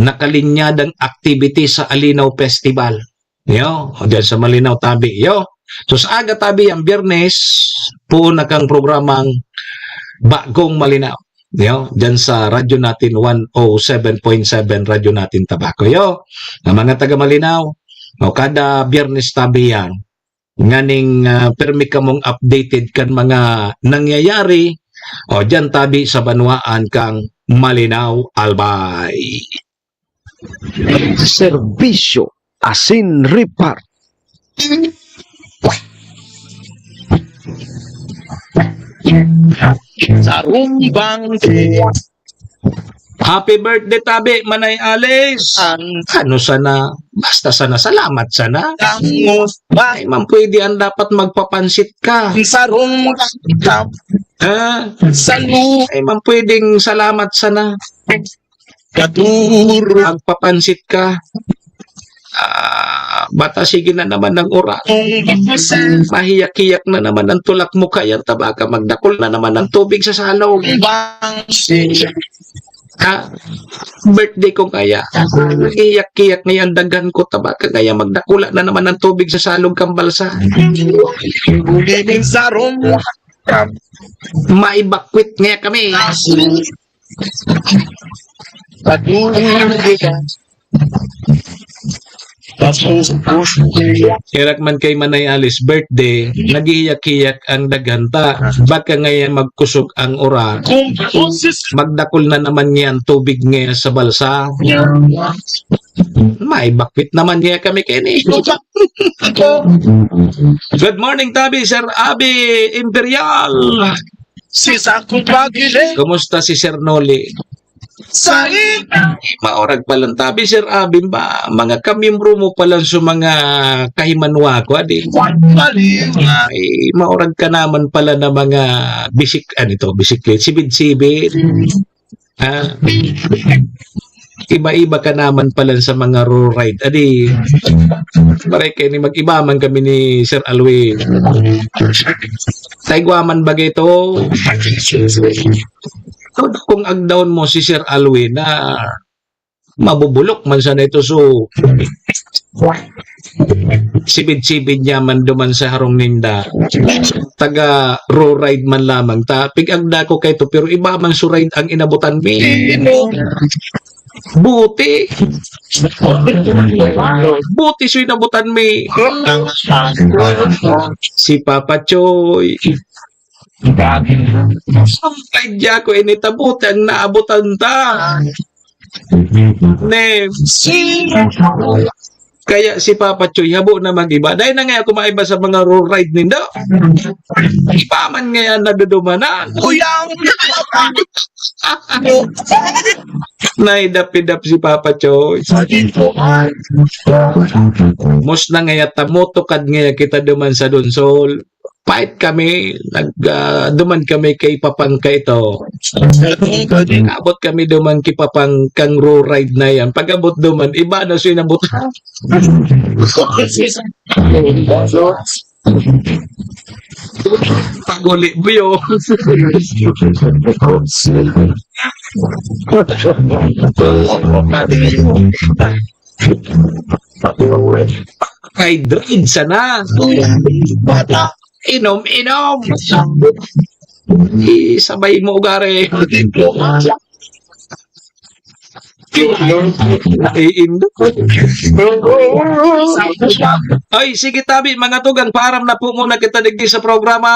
nakalinyadang activity sa Alinaw Festival. Yo, o diyan sa Malinao tabi, yo. So, sa aga tabi, ang Biyernes, puon na kang programang Bagong Malinao. Yo, diyan sa Radyo Natin one oh seven point seven Radyo Natin Tabaco. Yo, ang mga taga Malinao, o kada Biyernes tabi yan, nganing, ah, permi kamong updated kan mga nangyayari, o diyan tabi sa banwaan kang Malinao, Albay. Serbisyo asin repar. Sarumbang. Happy birthday, tabi, Manay Alice. Ang ano sana, basta sana, salamat sana. Ay, man pwede ang dapat magpapansit ka. Sarumbang. Ha? Salu. Ay, man pwedeng salamat sana. Katuro. Magpapansit ka. Ah, bata, sige na naman ang oras. Mahiyak-hiyak na naman ang tulak mo, kaya ta baka magdakul na naman ang tubig sa salog. Ha? Birthday ko kaya. Iyak-iyak ngayon, daghan ko, ta baka kaya magdakula na naman ang tubig sa salog kang balsa. Sarong. Maibakwit nga kami. Patuloy ka. Herak man kay Manay Alice birthday, naghihiyak-hiyak ang daghanta. Baka ngayon magkusog ang ura. Magdakol na naman niyan tubig ngayon sa balsa. May bakwit naman niya kami kini. Good morning, tabi, Sir Abi Imperial. Si Sakong Pagili. Kumusta si Sir Noli? Sa Maorag pa lang tabi, Sir Abi, ba? Mga kamiyembro mo pa lang sa mga kahimanwa ko, adi. Mali. Ay, maorag ka naman pala na mga bisik-, ano ito, bisiklet, sibid-sibid. Ah, iba-iba ka naman pala sa mga rural ride. Adi, pare, kaya ni mag-iba man kami ni Sir Alwin. Taigwa man bagay to. Kung agdaon mo si Sir Alwin na mabubulok man sana ito, so sibid-sibid niya man duman sa harong ninda. Taga row ride man lamang ta. Pig-agda ko kay to, pero iba man so ride ang inabutan mi. Buti. Buti so inabutan mi. Si Papa Choy. Sampay diya ko initabuti ang naabutan ta. Ne. Kaya si Papa Choy, habo na mag-iba. Dahil na nga ako maiba sa mga road ride nindo. Iba man ngayon nadudumanan. Uyang! Naidap-idap si Papa Choy. Mos na ngaya, tamotukad ngaya kita duman sa Donsol. Pait kami, nag, ah, duman kami kay Papang kaito. Abot kami duman kay Papang kang row ride na yan. Pag-abot duman, iba na siya inabot. Pag-uli mo yun. Hydrate sana. Bata. Inom, inom. Isabay mo, gare. Iinom. Ay, sige, tabi, mga tugang, paaram na po muna kita digdi sa programa.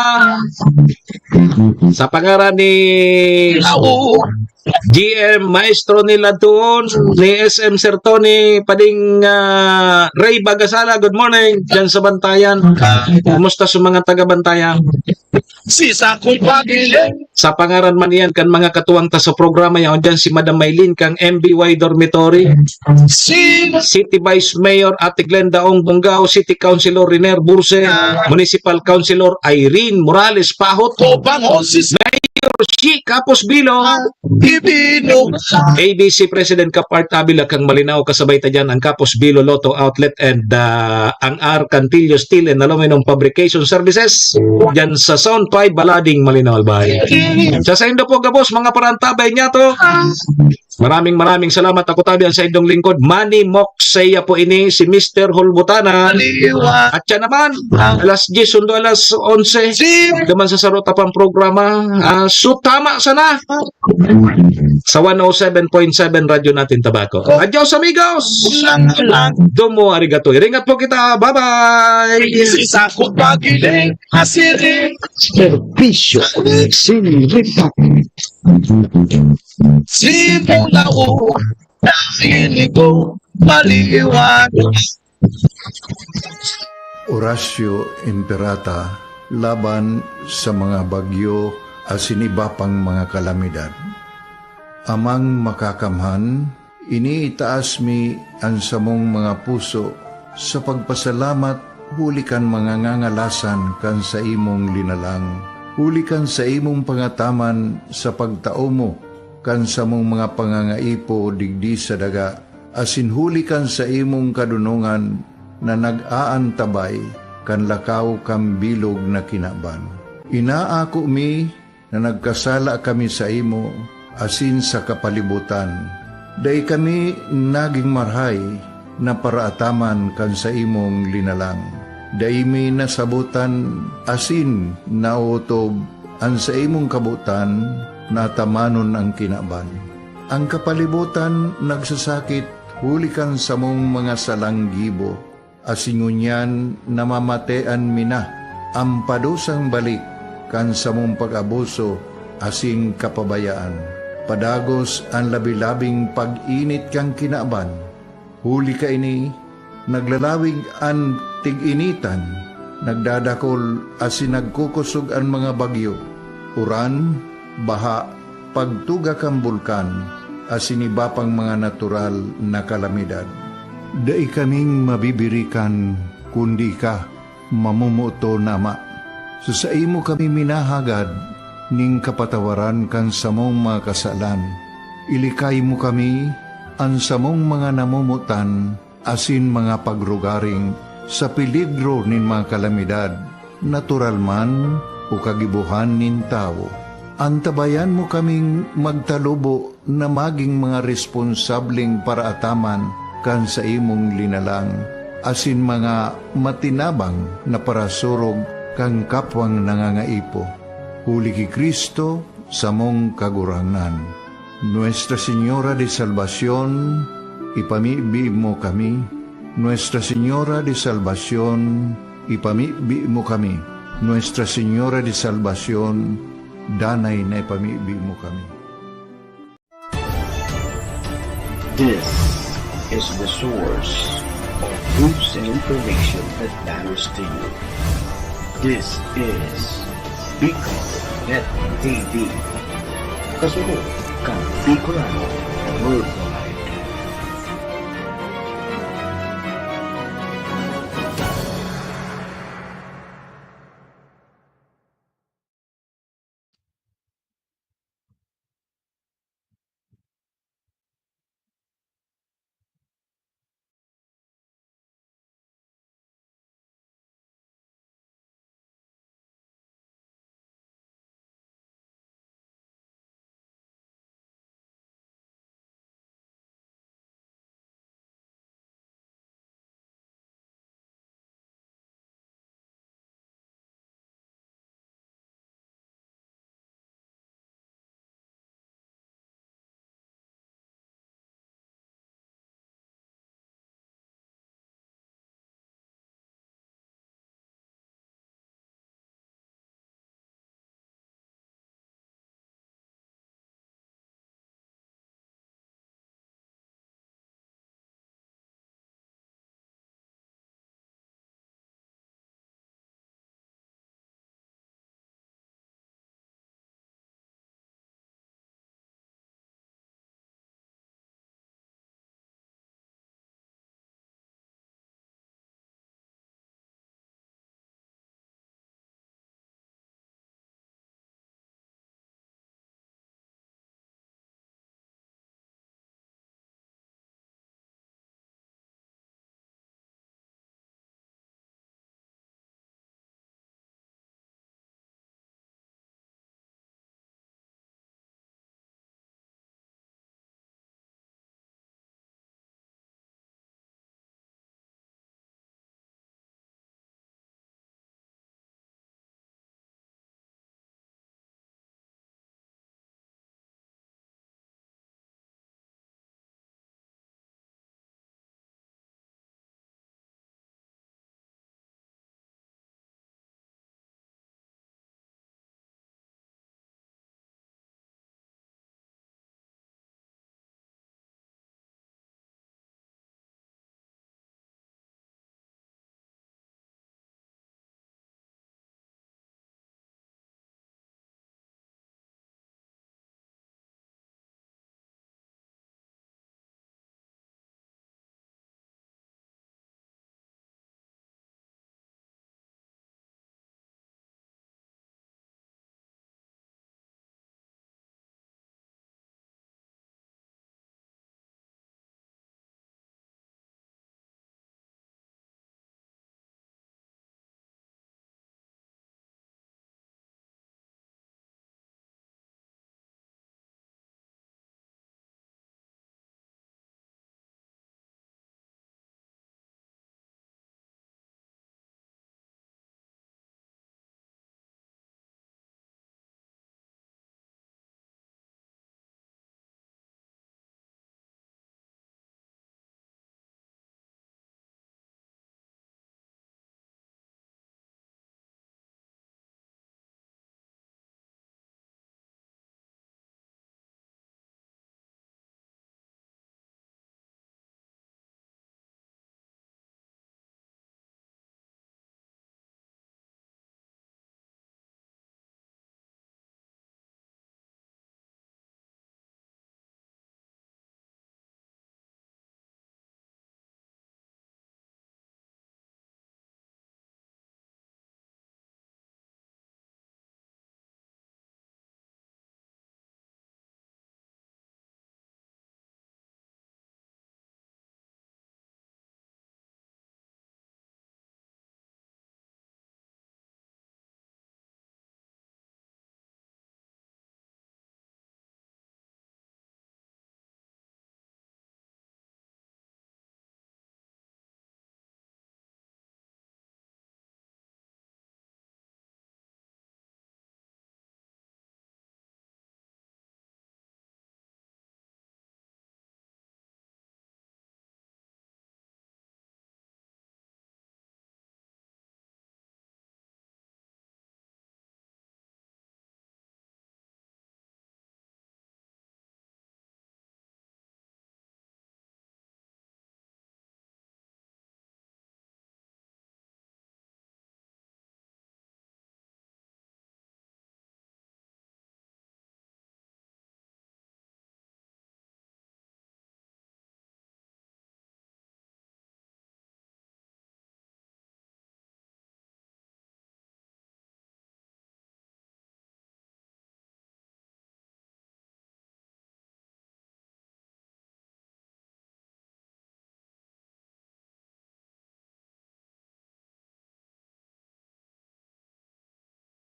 Sa pangaran ni G M Maestro Nila Tuon, ni S M Sir Tony, Pading, ah, Ray Bagasala, good morning, dyan sa Bantayan. Kumusta sa mga taga Bantayan? Si Sakong Pagili. Sa pangaran man iyan kan mga katuwang ta sa programa, yaon dyan si Madam Maylin kang M B Y Dormitory. Si City Vice Mayor Ate Glenda Ong Bongao, City Councilor Riner Burse, Municipal Councilor Irene Morales Pahot, Tobang Jose Mayor Shi Kapos Bilo, Divino. A B C President Kap Art Avila kang Malinao, kasabay ta dyan ang Kapos Bilo Lotto Outlet and, ah, ang R Cantillo Steel and Aluminum Fabrication Services dyan sa Zone five, Balading, Malinao, Albay. Sa saindo po gabos, mga parantabay niya to. Maraming, maraming salamat. Ako tabi ang saindong lingkod, Manny Mox. Saya po ini, si Mister Holbutana. Aliwa. At siya naman, alas diyes, sundo alas onse. Si Naman sa sarota pang programa. Ah, so, tama sana. Sa one oh seven point seven Radyo Natin Tabaco. Adios, amigos! Lang, lang. Domo arigato. Iringat po kita. Bye-bye! Si Sakong Pagili, asiring. Serbisyo. Siniripa. Si Mulao, nahiligo, maliwanag. Orasyo Imperata laban sa mga bagyo asin iba pang mga kalamidad. Amang Makakamhan, iniitaas mi an samong mga puso sa pagpasalamat huli kan mga ngangalasan kan saimong linalang, huli kan saimong pangataman sa pagtao mo kan samong mga pangangaipo digdi sa daga, asin huli kan saimong kadonongan na nag-aantabay kan lakaw kan bilog na kinaban. Inaako mi na nagkasala kami saimo asin sa kapalibotan. Dai kami nagin marahay na paraataman kan saimong linalang. Dai mi nasabotan asin naotob an saimong kabotan na atamanon an kinaban. An kapalibotan nagsasakit huli kan samong mga salang gibo, asin ngunyan namamatean mi na an padusang balik kan samong pag-abuso asin kapabayaan. Padagos an labi-labing pag-init kan kinaban. Huli kaini, naglalawig an tig-initan, nagdadakol asin nagkukosog an mga bagyo, uran, baha, pagtuga kan bulkan, asin iba pang mga natural na kalamidad. Dai kaming mabibirikan, kundi ika, mamomoton na Ama. Sa saimo kami minahagad nin kapatawaran kan samong mga kasalan. Ilikay mo kami, an samong mga namomotan, asin mga pagrugaring sa peligro nin mga kalamidad, natural man o kagibohan nin tawo. Antabayan mo kaming magtalubo na magin mga responsableng paraataman kan saimong linalang, asin mga matinabang na parasurog kan kapwang nangangaipo. Huli ki Cristo, samong Kagurangnan. Nuestra Señora de Salvacion, ipamibi mo kami. Nuestra Señora de Salvacion, ipamibi mo kami. Nuestra Señora de Salvacion, danay na ipamibi mo kami. This is the source of news and information that matters to you. This is Bicol Net T V. Kasunod kan Bicolano Worldwide.